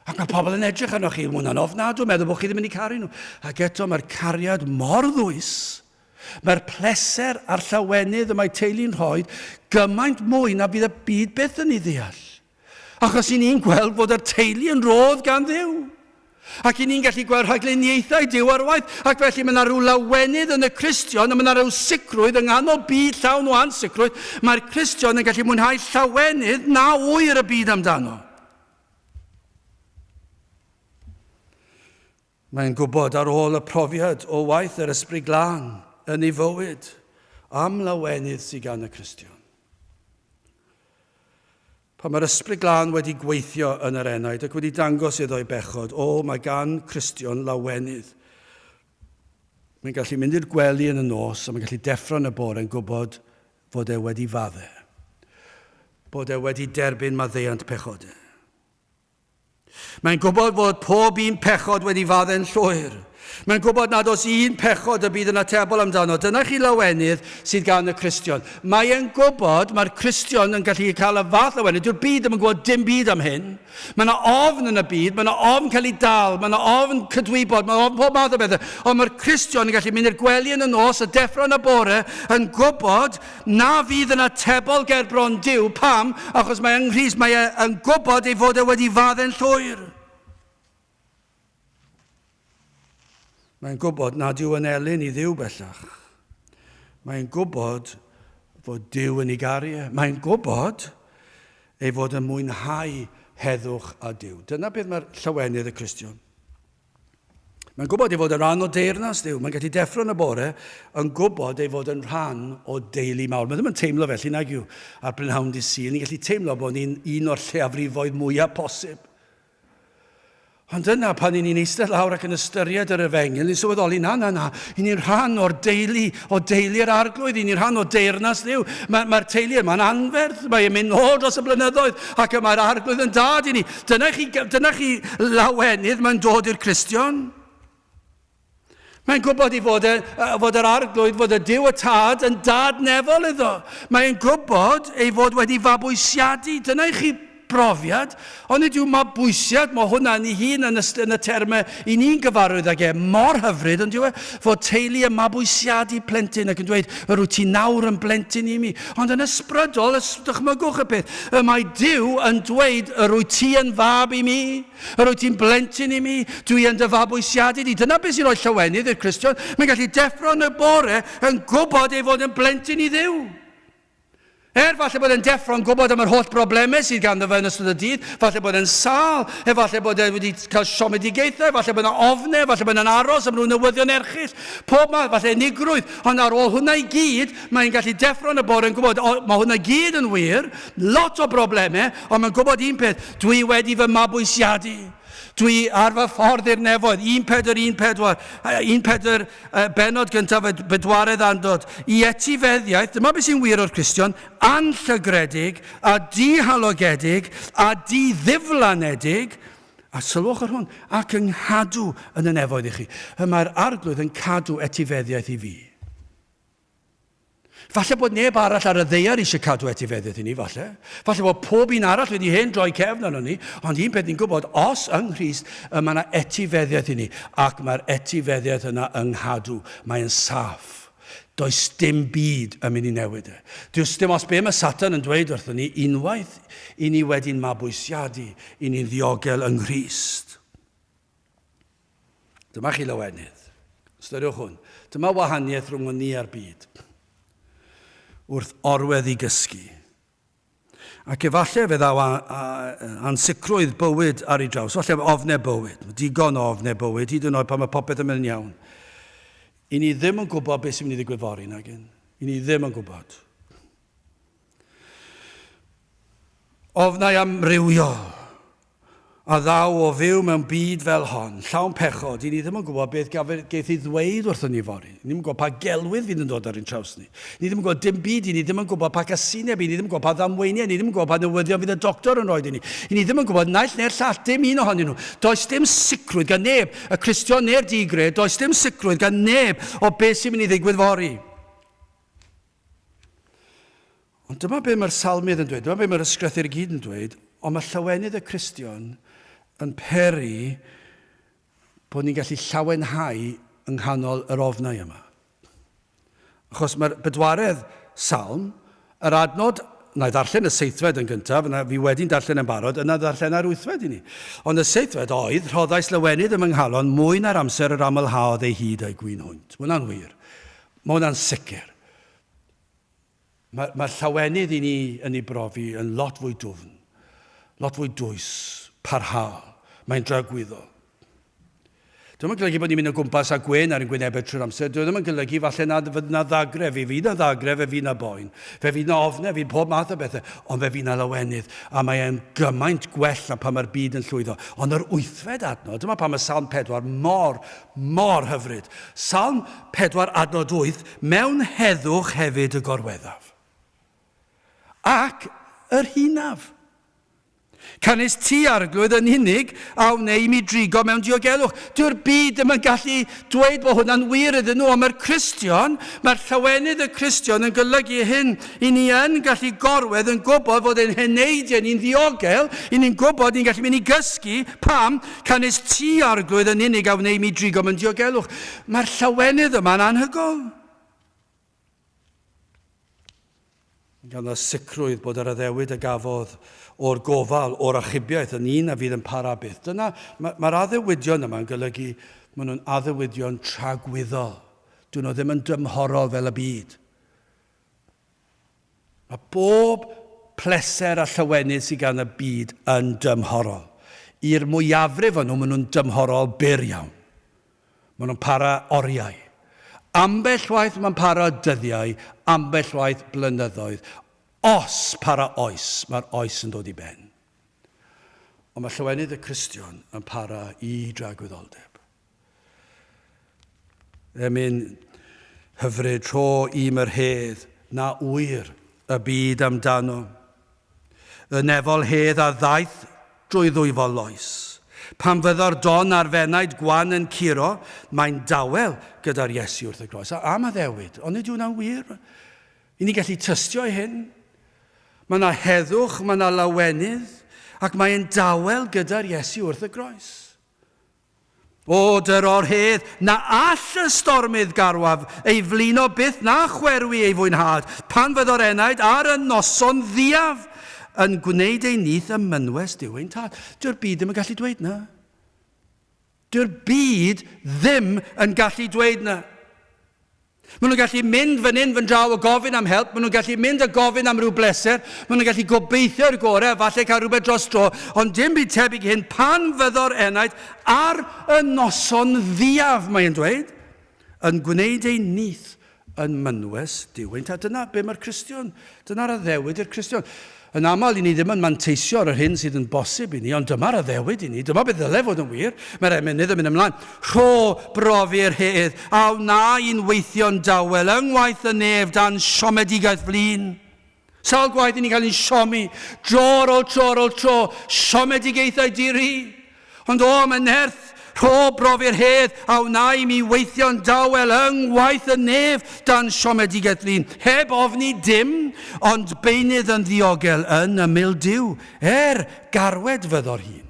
S1: Ac mae pobl yn edrych arnoch chi, mae hwnna'n ofnadwy, meddwl bod chi ddim yn eu caru nhw. Ac eto mae'r cariad mor ddwys, mae'r pleser a'r llawenydd y mae teulu'n rhoi gymaint mwy na bydd y byd byth yn ei ddeall. Achos i ni'n gweld bod y teulu yn rodd gan Dduw. Ac i ni'n gallu gweld rhagluniaethau Duw ar waith, ac felly mae yna rhyw lawenydd yn y Cristion, a mae yna rhyw sicrwydd yng nghanol byd llawn o ansicrwydd, mae'r Cristion yn gallu mwynhau llawenydd na ŵyr y byd amdano. Mae'n gwybod ar ôl y profiad o waith yr Ysbryd Glân yn ei fywyd am lawenydd sydd gan y Cristion. Pan mae'r Ysbryd Glân wedi gweithio yn yr enaid ac wedi dangos iddo ei bechod, o, mae gan Cristion lawenydd. Mae'n gallu mynd i'r gwely yn y nos a mae'n gallu deffro yn y bore yn gwybod fod e wedi fadde. Bod e wedi derbyn maddeuant pechodau. Mae'n gwybod fod pob un pechod wedi faddau'n llwyr. Mae'n gwybod nad oes un pechod y bydd yn atebol amdano. Dyna chi lawenydd sydd gan y Cristion. Mae e'n gwybod, mae'r Cristion yn gallu cael y fath lawenydd. Dyw'r byd ddim yn gwybod dim byd am hyn. Mae yna ofn yn y byd, mae yna ofn cael ei dal, mae yna ofn cydwybod, mae ofn pob math o bethau. Ond mae'r Cristion yn gallu mynd i'r gwely yn y nos a deffro yn y bore yn gwybod na fydd yn atebol ger bron Duw. Pam? Achos mae yng Nghrist, mae e yn gwybod ei fod e wedi faddau'n llwyr. Mae'n gwybod nad yw yn elyn i Dduw bellach. Mae'n gwybod fod Duw yn ei garu e. Mae'n gwybod ei fod yn mwynhau heddwch â Duw. Dyna beth mae'r llawenydd y Cristion. Mae'n gwybod ei fod yn rhan o deyrnas Dduw. Mae'n gallu deffro yn y bore yn gwybod ei fod yn rhan o deulu mawr. Mae ddim yn teimlo felly nag yw ar brynhawn dydd Sul. Ni'n gallu teimlo bod ni'n un o'r lleiafrifoedd mwyaf posib. Ond yna, pan ni'n eistedd lawr ac yn ystyried yr efengyl, ni'n sylweddoli, na, na, na, i ni'n rhan o'r deulu, o deulu'r arglwydd, i ni'n rhan o deyrnas Dduw. Mae'r mae teulu yma'n anferth, mae'n mynd nôl dros y blynyddoedd, ac y mae'r arglwydd yn dad i ni. Dyna chi, dyna chi lawenydd mae'n dod i'r Cristion. Mae'n gwybod i fod, e, fod yr arglwydd, fod y Duw y Tad yn dad nefol iddo. Mae'n gwybod ei fod wedi fabwysiadu. Dyna i chi brofiad, ond nid yw mabwysiad, mae hwnna yn ei hun yn y, yn y termau i ni'n gyfarwydd ag e, mor hyfryd, ond yw e, fod teulu yn mabwysiadu plentyn ac yn dweud, yr wyt ti nawr yn blentyn i mi. Ond yn ysbrydol, dychmygwch y peth, y mae Duw yn dweud, yr wyt ti yn fab i mi, yr wyt ti'n blentyn i mi, dwi yn dy fabwysiadu di. Dyna beth sy'n rhoi llawenydd i'r Cristion. Mae'n gallu deffro yn y bore yn gwybod ei fod yn blentyn i Dduw. Er falle bod e'n deffro'n gwybod am yr holl broblemau sydd ganddo fe yn ystod y dydd, falle bod e'n sâl, efallai bod e wedi cael siomedigaethau, falle bod yna ofnau, falle bod e'n aros am rhyw newyddion erchyll, pob math, falle unigrwydd, ond ar ôl hwnna i gyd, mae'n gallu deffro yn y bore yn gwybod, o, mae hwnna i gyd yn wir, lot o broblemau, ond mae'n gwybod un peth, dwi wedi fy mabwysiadu. Dwi ar fy ffordd i'r nefoedd, 1 4 1 4, 1 4 bennod gyntaf y bedwaredd andod, i etifeddiaeth, dyma beth sy'n wir o'r Cristion, anllygredig a dihalogedig a diddiflanedig, a sylwch ar hwn, ac yng nghadw yn y nefoedd i chi. Y mae'r Arglwydd yn cadw etifeddiaeth i fi. Falle bod neb arall ar y ddaear eisiau cadw etifeddiaeth i ni, falle. Falle bod pob un arall wedi hen droi cefn arno ni, ond un peth ni'n gwybod, os yng Nghrist y mae yna etifeddiaeth i ni, ac mae'r etifeddiaeth yna yng nghadw, mae'n saff. Does dim byd yn mynd i newid e. Does dim os be mae Satan yn dweud wrthyn ni, unwaith i ni wedi'n mabwysiadu, i ni'n ddiogel yng Nghrist. Dyma chi lawenydd. Ystyriwch hwn. Dyma wahaniaeth rhwng ni a'r byd. Wrth orwedd i gysgu. Ac efallai fe ddaw ansicrwydd bywyd ar ei draws, falle ofnau bywyd, digon o ofnau bywyd, hyd yn oed pan mae popeth yn mynd yn iawn. I ni ddim yn gwybod beth sy'n mynd i ddigwydd fory, nag yn. I ni ddim yn gwybod. Ofnau amrywiol a ddaw o fyw mewn byd fel hon, llawn pechod, i ni ddim yn gwybod beth geith ei ddweud wrthon ni fory. Ni ddim yn gwybod pa gelwydd fydd yn dod ar ein traws ni. Ni ddim yn gwybod dim byd, i ni ddim yn gwybod pa gasineb, i ni ddim yn gwybod pa ddamweiniau, ni ddim yn gwybod pa newyddion fydd y doctor yn rhoi i ni. I ni ddim yn gwybod naill neu'r llall, dim un ohonyn nhw. Does dim sicrwydd gan neb, y Cristion neu'r digred, does dim sicrwydd gan neb o beth sy'n mynd i ddigwydd fory. Ond dyma be mae'r salmydd yn dweud, dyma be mae'r ysgrythur i gyd yn dweud, ond mae llawenydd y Cristion yn peri bod ni'n gallu llawenhau yng nghanol yr ofnau yma. Achos mae'r bedwaredd salm, yr adnod, na i ddarllen y seithfed yn gyntaf, yna fi wedi'n darllen yn barod, yna ddarllena'r wythfed i ni. Ond y seithfed oedd, rhoddais lawenydd ym nghalon mwy na'r amser yr amlhaodd ei hyd a'i gwin hwynt. Mae hwnna'n wir. Mae hwnna'n sicr. Mae'r mae llawenydd i ni yn ei brofi yn lot fwy dwfn, lot fwy dwys, parhaol. Mae'n dragwyddol. Dwi'n yn golygu bod ni'n mynd o gwmpas a gwên ar ein gwynebau trwy'r amser. Dwi ddim yn golygu falle na fydd na ddagre, fe fydd na ddagre, fe fydd na boen, fe fydd na ofne, fydd pob math o bethau, ond fe fydd na lawenydd. A mae e'n gymaint gwell na pan mae'r byd yn llwyddo. Ond yr wythfed adnod, dyma pan mae Salm 4 mor, mor hyfryd. Salm 4 adnod 8, Mewn heddwch hefyd y gorweddaf. Ac yr hunaf. Canys ti, Arglwydd, yn unig a wnei mi drigo mewn diogelwch. Dyw'r byd ddim yn gallu dweud bod hwnna'n wir iddyn nhw, ond mae'r Cristion, mae'r llawenydd y Cristion yn golygu hyn. I ni yn gallu gorwedd yn gwybod fod ein heneidiau ni'n ddiogel, i ni'n gwybod ni'n gallu mynd i gysgu. Pam? Canys ti, Arglwydd, yn unig a wnei mi drigo mewn diogelwch. Mae'r llawenydd yma'n anhygoel. Ganddo sicrwydd bod yr addewid a gafodd o'r gofal, o'r achubiaeth, yn un a fydd yn para byth. Dyna, mae'r ma addewidion yma'n golygu, maen nhw'n addewidion tragwyddol. Dyn nhw ddim yn dymhorol fel y byd. Mae bob pleser a llawenydd sydd gan y byd yn dymhorol. I'r mwyafrif o'n nhw, maen nhw'n dymhorol byr iawn. Maen nhw'n para oriau. Ambell waith mae'n para dyddiau, ambell waith blynyddoedd. Os para oes, mae'r oes yn dod i ben. Ond mae llawenydd y Cristion yn para i dragwyddoldeb. Emyn hyfryd, rho i my'r hedd na ŵyr y byd amdano. Y nefol hedd a ddaeth drwy ddwyfol loes. Pan fyddo'r don a'r fenaid gwan yn curo, mae'n dawel gyda'r Iesu wrth y groes. A am addewid, ond nid yw hwnna'n wir. I ni gallu tystio i hyn. Mae yna heddwch, mae yna lawenydd, ac mae'n dawel gyda'r Iesu wrth y groes. O, dyro'r hedd, na all y stormydd garwaf ei flino byth na chwerwi ei fwynhad, pan fyddo'r enaid ar y noson ddiaf yn gwneud ei nyth ym mynwes Duw ein Tad. Dyw'r byd ddim yn gallu dweud na. Dyw'r byd ddim yn gallu dweud na. Maen nhw'n gallu mynd fan hyn, fan draw a gofyn am help. Maen nhw'n gallu mynd a gofyn am ryw bleser. Maen nhw'n gallu gobeithio i'r gorau a falle cael rhywbeth dros dro. Ond dim byd tebyg i hyn pan fyddo'r enaid ar y noson ddiaf, mae'n dweud, yn gwneud ei nyth yn mynwes Duw ein Tad. Dyna be mae'r Cristion, dyna'r addewid i'r Cristion. Yn aml, i ni ddim yn manteisio ar yr hyn sydd yn bosib i ni, ond dyma'r addewid i ni, dyma beth ddyle fod yn wir. Mae'r emynydd yn mynd ymlaen. Rho brofi'r hedd, a wna i'n weithio'n dawel yng ngwaith y nef dan siomedigaeth flin. Sawl gwaith i ni'n cael ein siomi, dro ar ôl tro ar ôl tro, siomedigaethau di-ri. Ond o, am y nerth, rho brofi'r hedd a wna i mi weithio'n dawel yng ngwaith y nef dan siomedigaeth flin, heb ofni dim, ond beunydd yn ddiogel yn ymyl Duw, er garwed fyddo'r hun.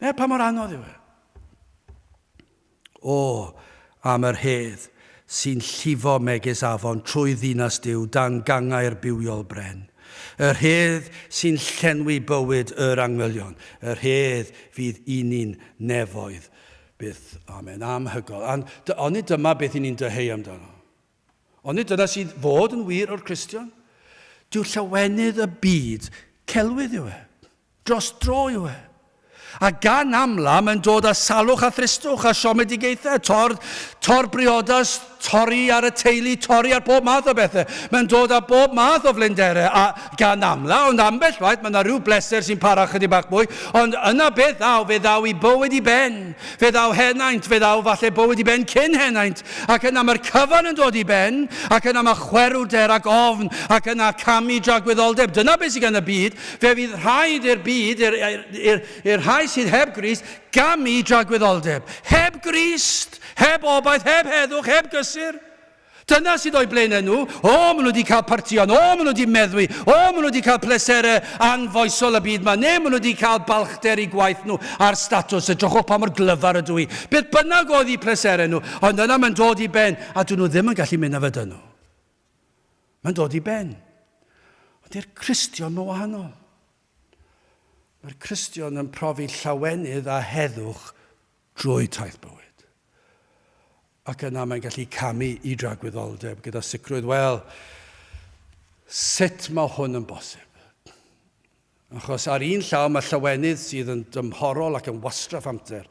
S1: Er pa mor anodd yw e. O, am yr hedd sy'n llifo megis afon trwy ddinas Duw dan gangau'r bywiol bren. Yr hedd sy'n llenwi bywyd yr angylion. Yr hedd fydd i ni'n nefoedd byth. Amen. Amhygol. Onid dyma beth i ni'n dyheu amdano? Onid dyna sydd fod yn wir o'r Cristion? Dyw llawenydd y byd celwydd yw e. Dros dro yw e. A gan amla, mae'n dod â salwch a thristwch a siomedigaethau, tor, tor briodas, torri ar y teulu, torri ar bob math o bethau. Mae'n dod â bob math o flinderau, a gan amla, ond ambell waith, mae yna rhyw bleser sy'n para chydig bach mwy, ond yna beth ddaw, fe ddaw i bywyd i ben, fe ddaw henaint, fe ddaw falle bywyd i ben cyn henaint, Ac yna mae'r cyfan yn dod i ben, ac yna mae chwerwder ac ofn, ac yna camu dragwyddoldeb. Dyna beth sydd gan y byd. Fe fydd rhaid i'r byd, i'r rhai sydd heb Grist, gamu dragwyddoldeb. Heb Grist, heb obaith, heb heddwch, heb gysur. Dyna sydd o'u blaenau nhw. O, maen nhw wedi cael partïon. O, maen nhw wedi meddwi. O, maen nhw wedi cael pleserau anfoesol y byd ma. Neu maen nhw wedi cael balchder i gwaith nhw a'r statws. Edrychwch pa mor glyfar ydw i. Beth bynnag oedd eu pleserau nhw. Ond yna mae'n dod i ben, a dyn nhw ddim yn gallu mynd â fe dyn nhw. Mae'n dod i ben. Ond i'r Cristion mae'n wahanol. Mae'r Cristion yn profi llawenydd a heddwch drwy taith bywyd. Ac yna mae'n gallu camu i dragwyddoldeb gyda sicrwydd, wel, sut mae hwn yn bosib? Achos ar un llaw mae llawenydd sydd yn dymhorol ac yn wastraff amser,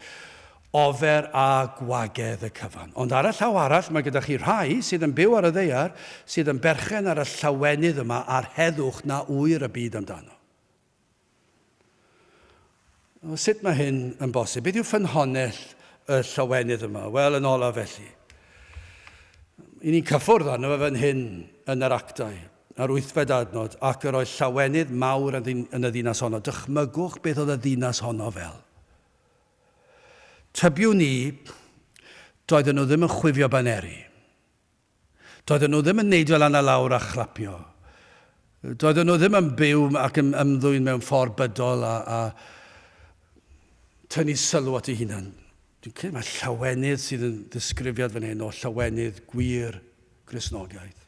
S1: ofer a gwagedd y cyfan. Ond ar y llaw arall mae gyda chi rhai sydd yn byw ar y ddaear sydd yn berchen ar y llawenydd yma a'r heddwch na ŵyr y byd amdano. Sut mae hyn yn bosib? Beth yw ffynhonnell y llawenydd yma? Wel, yn olaf felly. I ni'n cyffwrdd arno fe fan hyn yn yr actau. Na'r wythfed adnod, ac yr oedd llawenydd mawr yn y ddinas honno. Dychmygwch beth oedd y ddinas honno fel. Tybiwn ni, doedden nhw ddim yn chwifio baneri. Doedden nhw ddim yn neidio lan a lawr a chlapio. Doedden nhw ddim yn byw ac yn ymddwyn mewn ffordd bydol a, a tynnu sylw at ei hunan. Dwi'n credu mae llawenydd sydd yn ddisgrifiad fan hyn o llawenydd gwir Gristnogaeth.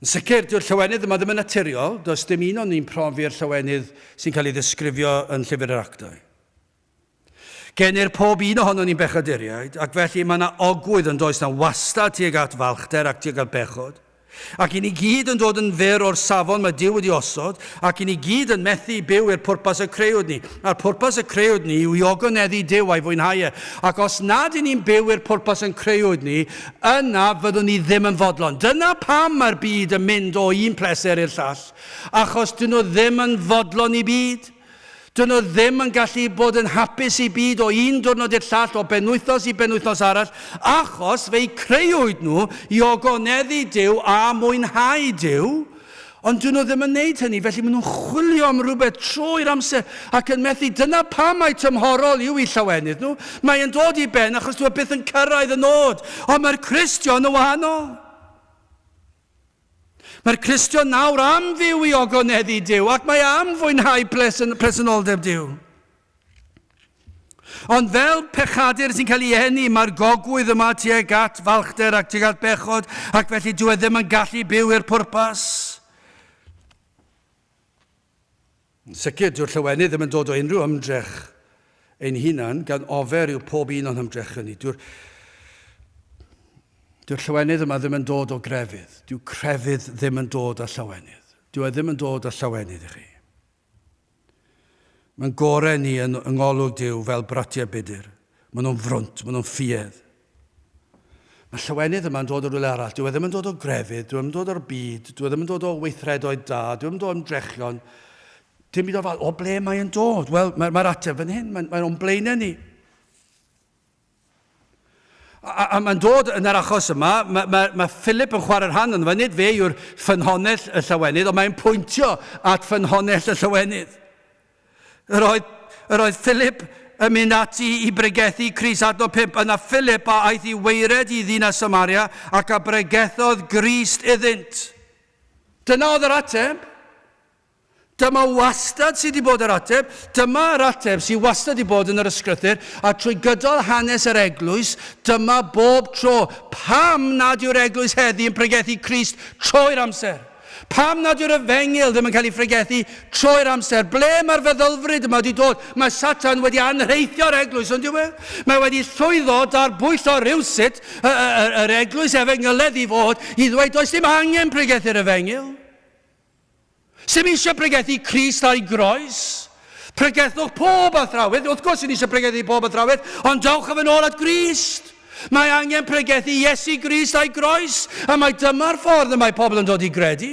S1: Yn sicr, dyw'r llawenydd yma ddim yn naturiol. Does dim un o'n ni'n profi'r llawenydd sy'n cael ei ddisgrifio yn Llyfr yr Actau. Genir pob un ohonon ni'n bechaduriaid, ac felly mae yna ogwydd yn does 'na wastad tuag at falchder ac tuag at bechod. Ac i ni gyd yn dod yn fyr o'r safon mae Duw wedi osod, ac i ni gyd yn methu byw i'r pwrpas y creuwyd ni. A'r pwrpas y creuwyd ni yw i ogoneddu Duw a'i fwynhau e. Ac os nad i ni'n byw i'r pwrpas yn creuwyd ni, yna fyddwn ni ddim yn fodlon. Dyna pam mae'r byd yn mynd o un pleser i'r llall, achos dyn nhw ddim yn fodlon i byd. Dyn nhw ddim yn gallu bod yn hapus i byd o un diwrnod i'r llall, o benwythnos i benwythnos arall, achos fe'u creuwyd nhw i ogoneddu Duw a mwynhau Duw, ond dyn nhw ddim yn wneud hynny, felly maen nhw'n chwilio am rhywbeth trwy'r amser ac yn methu. Dyna pam mai tymhorol yw eu llawenydd nhw. Mae e'n dod i ben achos dyw e byth yn cyrraedd y nod. Ond mae'r Cristion yn wahanol. Mae'r Cristion nawr am fyw i ogoneddu Duw ac mae am fwynhau presenoldeb Duw. Ond fel pechadur sy'n cael ei eni, mae'r gogwydd yma tuag at falchder ac tuag at bechod, ac felly dyw e ddim yn gallu byw i'r pwrpas. Yn sicr, dyw'r llawenydd ddim yn dod o unrhyw ymdrech ein hunan, gan ofer yw pob un o'n hymdrechion ni. Dyw'r dyw llawenydd yma ddim yn dod o grefydd. Dyw crefydd ddim yn dod â llawenydd. Dyw e ddim yn dod â llawenydd i chi. Mae'n gorau ni yn, yng ngolwg Duw fel bratiau budr. Maen nhw'n frwnt, maen nhw'n ffiedd. Mae llawenydd yma'n dod o rywle arall. Dyw e ddim yn dod o grefydd, dyw e ddim yn dod o'r byd, dyw e ddim yn dod o weithredoedd da, dyw e ddim yn dod o ymdrechion. Dim byd o fel, o ble mae'n dod? Wel, mae'r mae ateb fan hyn, mae'n mae o'n blaenau ni. A, a, a mae'n dod yn yr achos yma, mae, mae, mae Philip yn chwarae rhan yn fe, nid fe yw'r ffynhonnell y llawenydd, ond mae'n pwyntio at ffynhonnell y llawenydd. Yr oedd, yr oedd Philip yn mynd ati i bregethu Crist adnod 5. Yna Philip a aeth i waered i ddinas Samaria ac a bregethodd Grist iddynt. Dyna oedd yr ateb. Dyma wastad sydd wedi bod yr ateb. Dyma yr ateb sydd wastad wedi bod yn yr ysgrythur a trwy gydol hanes yr eglwys, dyma bob tro. Pam nad yw'r eglwys heddi yn pregethu Crist trwy'r amser? Pam nad yw'r efengyl ddim yn cael ei phregethu trwy'r amser? Ble mae'r feddylfryd yma wedi dod? Mae Satan wedi anrheithio'r eglwys, ond yw e? Mae wedi llwyddo darbwyllo rhywsut yr eglwys efengyledd i fod i ddweud does dim angen pregethu'r efengyl. Sim eisiau pregethu Crist a'i groes. Pregethwch pob athrawydd, wrth gwrs, ni eisiau pregethu pob athrawydd, ond dewch â fe nôl at Grist. Mae angen pregethu Iesu Grist a'i groes, a mai dyma'r ffordd y mae pobl yn dod i gredu.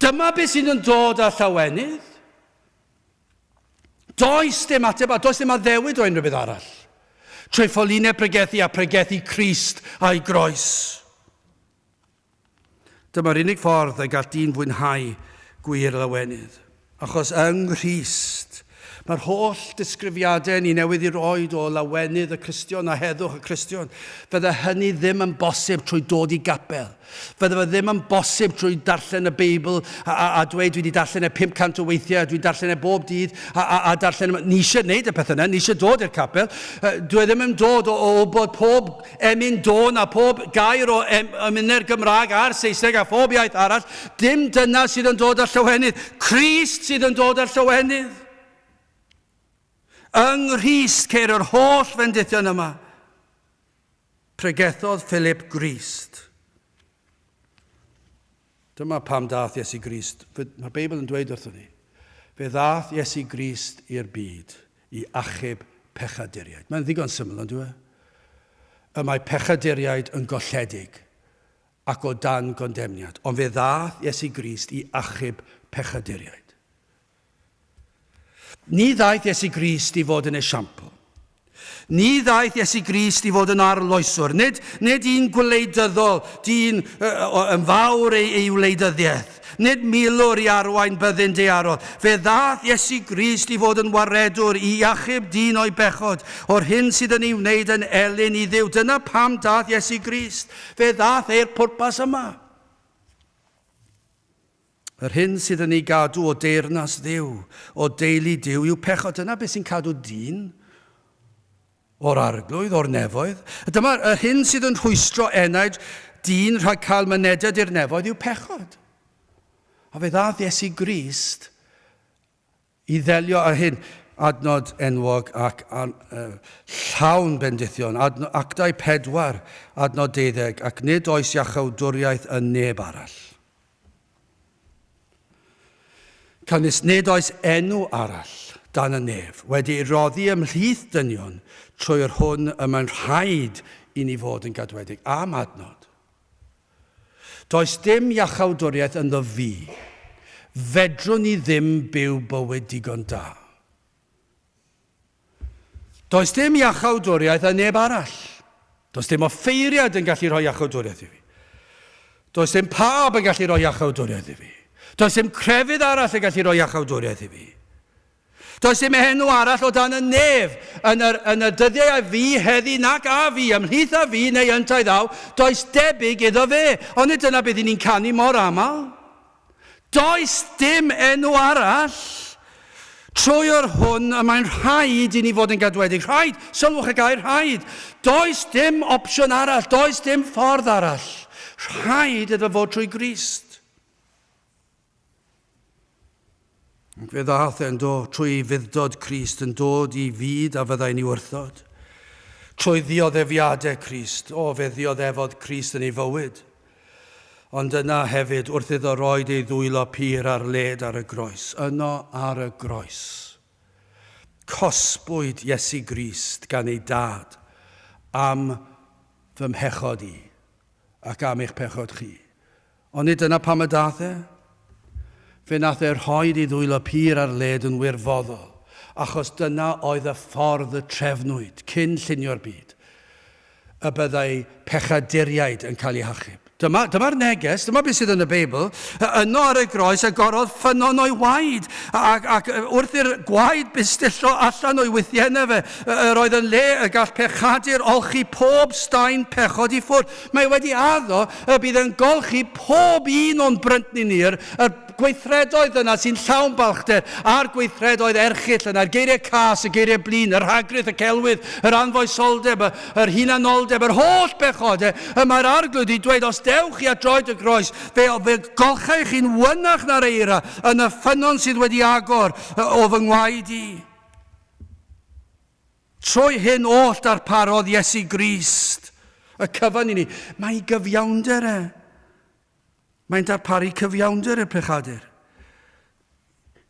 S1: Dyma beth sydd yn dod â llawenydd. Does dim ateb a does dim addewid o unrhyw beth arall. Trwy ffolineb pregethu a pregethu Crist a'i groes. Dyma'r unig ffordd y gall dyn fwynhau gwir lawenydd. Achos yng Nghrist, mae'r holl disgrifiadau ni newydd i roed o lawenydd y Cristion a heddwch y Cristion, fydde hynny ddim yn bosib trwy dod i gapel. Fydde fe ddim yn bosib trwy darllen y Beibl a, a, a dweud dwi wedi darllen e 500 o weithiau, dwi'n darllen e bob dydd a, a, a darllen... E. Ni eisiau gwneud y pethau yna, ni eisiau dod i'r capel. Dwi e ddim yn dod o, o wybod pob emyn dôn a phob gair o em, emynau'r Gymraeg a'r Saesneg a phob iaith arall, dim dyna sydd yn dod â llawenydd. Crist sydd yn dod â'r llawenydd. Yng Nghrist ceir yr holl fendithion yma. Pregethodd Philip Grist. Dyma pam dath Iesu Grist. Mae'r Beibl yn dweud wrthon ni. Fe ddath Iesu Grist i'r byd i achub pechaduriaid. Mae'n ddigon syml, ond yw e? Y mae pechaduriaid yn golledig ac o dan gondemniad. Ond fe ddath Iesu Grist i achub pechaduriaid. Ni ddaeth Iesu Grist i fod yn esiampl. Ni ddaeth Iesu Grist i fod yn arloeswr, nid, nid un gwleidyddol, dyn uh, yn fawr ei, ei wleidyddiaeth, nid milwr i arwain byddin daearol. Fe ddaeth Iesu Grist i fod yn waredwr, i achub dyn o'i bechod, o'r hyn sydd yn ei wneud yn elyn i Dduw. Dyna pam daeth Iesu Grist. Fe ddaeth e'r pwrpas yma. Yr hyn sydd yn ei gadw o deyrnas Dduw, o deulu Duw, yw pechod. Dyna beth sy'n cadw dyn o'r arglwydd, o'r nefoedd. Dyma yr hyn sydd yn rhwystro enaid dyn rhag cael mynediad i'r nefoedd yw pechod. A fe ddaeth Iesu Grist I ddelio â hyn, adnod enwog ac llawn bendithion, Actau 4, adnod 12, ac nid oes iachawdwriaeth yn neb arall. Canys nid oes enw arall dan y nef wedi ei roddi ymhlith dynion trwy yr hwn y mae'n rhaid i ni fod yn gadwedig. Am adnod. Does dim iachawdwriaeth ynddo fi. Fedrwn i ddim byw bywyd digon da. Does dim iachawdwriaeth yn neb arall. Does dim offeiriad yn gallu rhoi iachawdwriaeth i fi. Does dim pab yn gallu rhoi iachawdwriaeth i fi. Does dim crefydd arall yn gallu rhoi iachawdwriaeth i fi. Does dim enw arall o dan y nef yn yr, yn y dyddiau a fu heddi nac a fu, ymhlith a fu neu yntau ddaw, does debyg iddo fe. Ond nid dyna beth i ni'n canu mor aml. Does dim enw arall trwy yr hwn y mae'n rhaid i ni fod yn gadwedig. Rhaid, sylwch y gair rhaid. Does dim opsiwn arall, does dim ffordd arall. Rhaid iddo fod trwy Grist. Ac fe ddaeth e'n do, trwy ei fuddod Crist yn dod i fyd a fyddai'n ei wrthod. Trwy ddioddefiadau Crist, o, fe ddioddefodd Crist yn ei fywyd. Ond yna hefyd, wrth iddo roed ei ddwylo pur ar led ar y groes, yno ar y groes, cosbwyd Iesu Grist gan ei dad am fy mhechod i ac am eich pechod chi. Ond nid dyna pam y daeth e. Fe nath e rhoid ei ddwylo pur ar led yn wirfoddol, achos dyna oedd y ffordd y trefnwyd, cyn llunio'r byd, y byddai pechaduriaid yn cael eu hachub. Dyma, dyma'r neges, dyma beth sydd yn y Beibl. Yno ar y groes agorodd ffynnon o'i waed, ac, ac wrth i'r gwaed bustillo allan o'i wythiennau fe, yr oedd yn le y gall pechadur olchi pob staen pechod i ffwrdd. Mae wedi addo y bydd yn golchi pob un o'n bryntni ni, yr, yr gweithredoedd yna sy'n llawn balchder, a'r gweithredoedd erchyll yna, yr geiriau cas, y geiriau blin, y rhagrith, y celwydd, yr anfoesoldeb, y, yr hunanoldeb, yr holl bechod. Y mae'r Arglwydd wedi dweud, os dewch chi at droed y groes, fe, fe golchai chi'n wynach na'r eira yn y ffynnon sydd wedi agor o fy ngwaed i. Trwy hyn oll darparodd Iesu Grist y cyfan i ni. Mae ei gyfiawnder e. Mae'n darparu cyfiawnder i'r pechadur.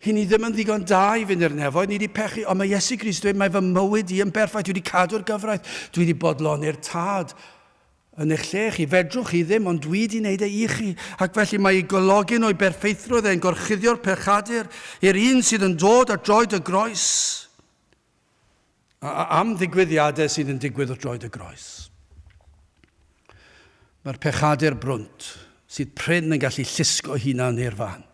S1: Hyn ni ddim yn ddigon da i fynd i'r nefoedd, ni wedi pechu, ond mae Iesu Grist dweud, mae fy mywyd i yn berffaith, dwi wedi cadw'r gyfraith, dwi wedi bodloni'r tad yn eich lle chi. Fedrwch chi ddim, ond dwi wedi wneud e i chi. Ac felly mae ei gologyn o'i berffeithrwydd e'n gorchuddio'r pechadur i'r un sydd yn dod at droed y groes. Am ddigwyddiadau sydd yn digwydd wrth droed y groes. Mae'r pechadur brwnt sydd prin yn gallu llusgo hunan i'r fan.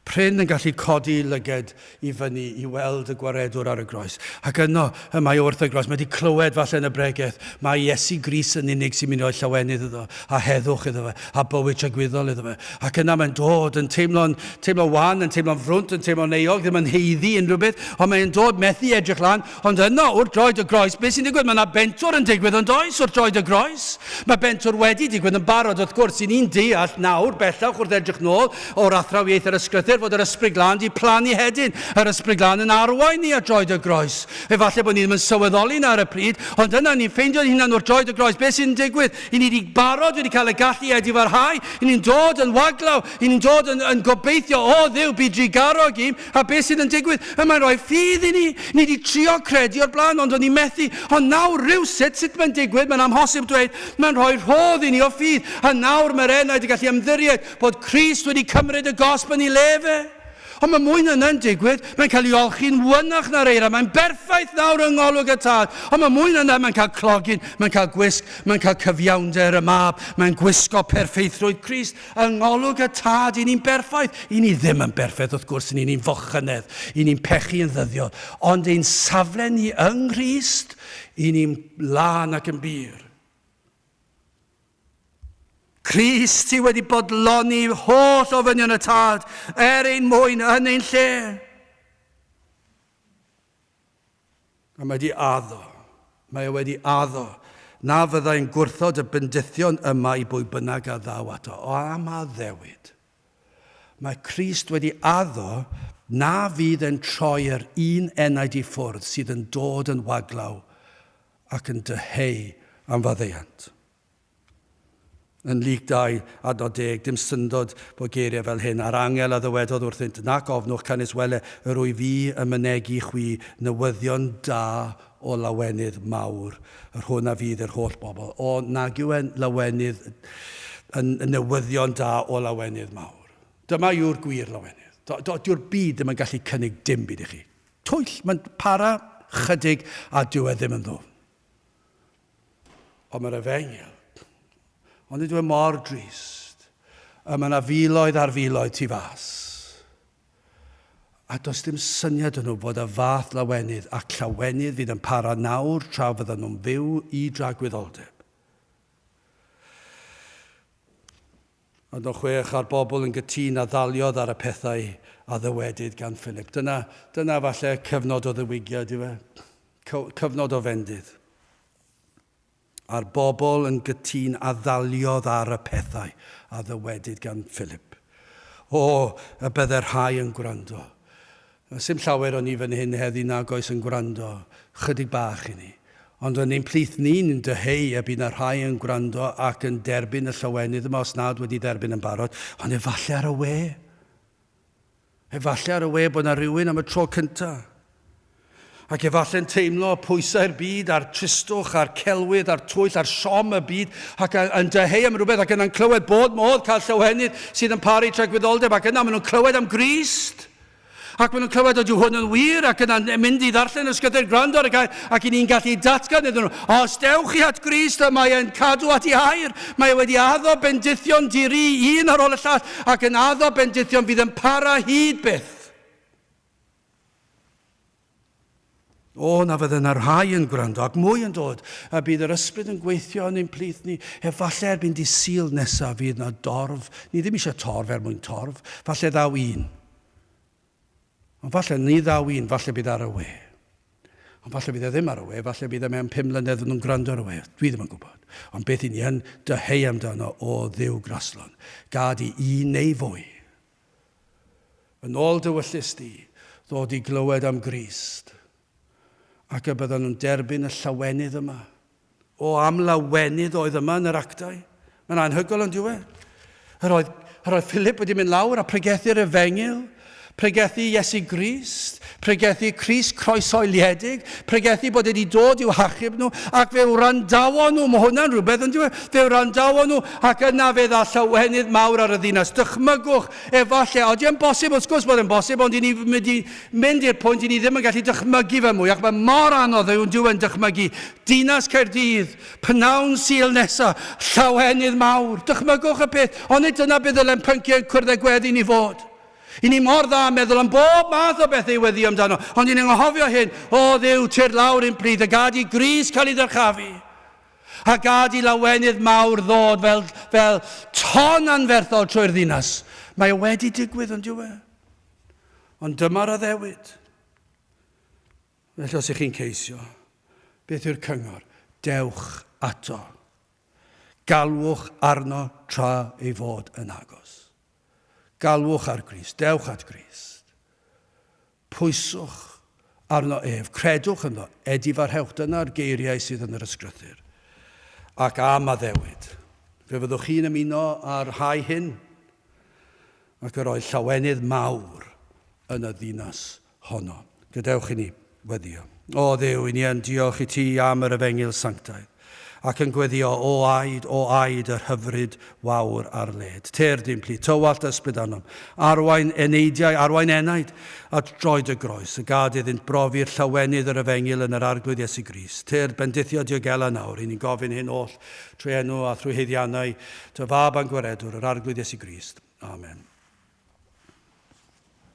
S1: Prin yn gallu codi lyged i fyny i weld y gwaredwr ar y groes. Ac yno y mae wrth y groes. Mae wedi clywed falle yn y bregeth. Mae Iesu Grist yn unig sy'n mynd i roi llawenydd iddo, a heddwch iddo fe, a bywyd tragwyddol iddo fe. Ac yna mae'n dod yn teimlo'n teimlo wan, yn teimlo'n frwnt, yn teimlo'n euog, ddim yn haeddu unrhyw beth, ond mae'n dod methu edrych lan, ond yno wrth droed y groes, beth sy'n digwydd? Mae yna bentwr yn digwydd yn does wrth droed y groes. Mae bentwr wedi digwydd yn barod, wrth gwrs, i ni'n deall nawr, bellach wrth edrych nôl o'r athrawiaeth yr ysgrythur, fod yr Ysbryd Glân di plannu hedyn, yr Ysbryd Glân yn arwain ni at droed y groes. Efallai bod ni ddim yn sylweddoli 'na ar y pryd, ond yna ni'n ffeindio'n hunan wrth droed y groes. Beth sy'n digwydd? I ni wedi barod wedi cael y gallu i edifarhau. I ni'n dod yn waglaw. I ni'n dod yn, yn gobeithio, o Dduw, bu drugarog i'm. A beth sydd yn digwydd? Y mae'n rhoi ffydd i ni. Ni wedi trio credu o'r blaen, ond o'n ni methu. Ond nawr rhywsut, sut mae'n digwydd, mae'n amhosib dweud, mae'n rhoi rhodd i ni o ffydd. A nawr mae'r enaid yn gallu ymddiried bod Crist wedi cymryd y gosb yn ei le fe. Ond mae mwy na yna'n digwydd. Mae'n cael ei olchi'n wynach na'r eira. Mae'n berffaith nawr yng ngolwg y tad. Ond mae mwy na yna, mae'n cael clogyn, mae'n cael gwisg, mae'n cael cyfiawnder y mab, mae'n gwisgo perffeithrwydd Crist yng ngolwg y tad. I ni'n berffaith. I ni ddim yn berffaith, wrth gwrs, i ni'n fochynedd, i ni'n pechu yn ddyddiol. Ond ein safle ni yng Nghrist, i ni'n lân ac yn bur. Crist sydd wedi bodloni holl ofynion y Tad er ein mwyn yn ein lle. A mae wedi addo, mae e wedi addo na fyddai'n gwrthod y bendithion yma i bwy bynnag a ddaw ato. O am addewid. Mae Crist wedi addo na fydd e'n troi yr un enaid i ffwrdd sydd yn dod yn waglaw ac yn dyheu am faddeuant. Yn Luc 2, adnod 10, dim syndod bod geiriau fel hyn, a'r angel a ddywedodd wrthynt, Nac ofnwch, canys wele, yr wyf fi yn mynegi i chwi newyddion da o lawenydd mawr, yr hwn a fydd i'r holl bobl. O, nag yw e'n lawenydd, yn newyddion da o lawenydd mawr. Dyma yw'r gwir lawenydd. Dyw'r byd ddim yn gallu cynnig dim byd i chi. Twyll, mae'n para chydig a dyw e ddim yn ddwfn. Ond mae'r efengyl, ond nid yw e mor drist. Y mae yna filoedd ar filoedd tu fas. A does dim syniad yn nhw bod y fath lawenydd ac llawenydd fydd yn para nawr tra fyddan nhw'n fyw i dragwyddoldeb. Adnod 6, a'r bobl yn gytûn a ddaliodd ar y pethau a ddywedid gan Philip. Dyna, dyna falle cyfnod o ddiwygiad yw e. Cyfnod o fendydd. A'r bobl yn gytûn a ddaliodd ar y pethau a ddywedid gan Philip. O, y bydde rhai yn gwrando. Sim llawer o ni fan hyn heddi nag oes yn gwrando, chydig bach i ni. Ond yn ein plith ni'n dyheu y bydd 'na rhai yn gwrando ac yn derbyn y llawenydd yma os nad wedi dderbyn yn barod, ond efallai ar y we. Efallai ar y we bod 'na rhywun am y tro cynta. Ac efallai'n teimlo pwysau'r byd a'r tristwch a'r celwydd a'r twyll a'r siom y byd ac yn dyheu am rhywbeth ac yna'n clywed bod modd cael llawenydd sydd yn paru tragwyddoldeb ac yna maen nhw'n clywed am Grist. Ac maen nhw'n clywed ydyw hwn yn wir ac yna'n mynd i ddarllen y sgythyr gwrando ar y gair ac i ni'n gallu datgan iddyn nhw os dewch chi at Grist y mae e'n cadw at ei air mae e wedi addo bendithion diri un ar ôl y llall ac yn addo bendithion fydd yn para hyd byth. O, na fydde yna rhai yn gwrando, ac mwy yn dod, a bydd yr ysbryd yn gweithio yn ein plith ni. Efallai erbyn di Sul nesaf fydd yna dorf. Ni ddim eisiau torf er mwyn torf. Falle ddaw un. Ond falle ni ddaw un, falle bydd ar y we. Ond falle bydd e ddim ar y we, falle bydd e mewn 5 mlynedd nhw'n gwrando ar y we. Dwi ddim yn gwybod. Ond beth i ni yn dyheu amdano o Dduw graslon. Gad i un neu fwy Yn ôl dy wyllys di, ddod i glywed am Grist, ac y byddan nhw'n derbyn y llawenydd yma. O, am lawenydd oedd yma yn yr actau. Mae'n anhygoel ond yw e? Yr oedd, yr oedd Philip wedi mynd lawr a pregethu'r efengyl, pregethu Iesu Grist, pregethu Crist croesoeliedig, pregethu bod wedi dod i'w hachub nhw, ac fe wrandawon nhw, mae hwnna'n rhywbeth yn dweud, fe wrandawon nhw, ac yna fe dda llawenydd mawr ar y ddinas. Dychmygwch, efallai, oeddi yn bosib, wrth gwrs bod yn bosib, ond i ni mynd, i, mynd i'r pwynt i ni ddim yn gallu dychmygu fe mwy, ac mae mor anodd yw'n dyw yn dychmygu. Dinas Caerdydd, pnawn Sul nesa, llawenydd mawr. Dychmygwch y peth, onid dyna beth ddyle'n pynciau cwrdd gweddi ni fod. I ni mor dda meddwl am bob math o bethau i weddio amdano, ond i ni'n anghofio hyn, o Dduw, tyrd lawr i'n plith, a gad i Grist cael ei ddyrchafu, a gad i lawenydd mawr ddod fel, fel ton anferthol trwy'r ddinas. Mae e wedi digwydd, ond yw e? Ond dyma'r addewid. Felly os ych chi'n ceisio, beth yw'r cyngor? Dewch ato. Galwch arno tra ei fod yn agos. Galwch ar Grist, dewch at Grist. Pwyswch arno ef, credwch ynddo, edifarhewch, dyna'r geiriau sydd yn yr ysgrythur. Ac am addewid, fe fyddwch chi'n ymuno â'r rhai hyn, ac yr oedd llawenydd mawr yn y ddinas honno. Gadewch i ni weddio. O Dduw, i ni yn diolch i ti am yr efengyl sanctaidd. ac yn gweddio, O aed, o aed yr hyfryd wawr ar led. Tyrd i'n plith, tywallt ysbryd arnom, arwain eneidiau, arwain enaid at droed y groes, y gad iddynt brofi'r llawenydd yr efengyl yn yr Arglwydd Iesu Grist. Tyrd, bendithio diogela nawr, i ni'n gofyn hyn oll trwy enw a thrwy haeddiannau dy Fab a'n Gwaredwr, yr Arglwydd Iesu Grist. Amen.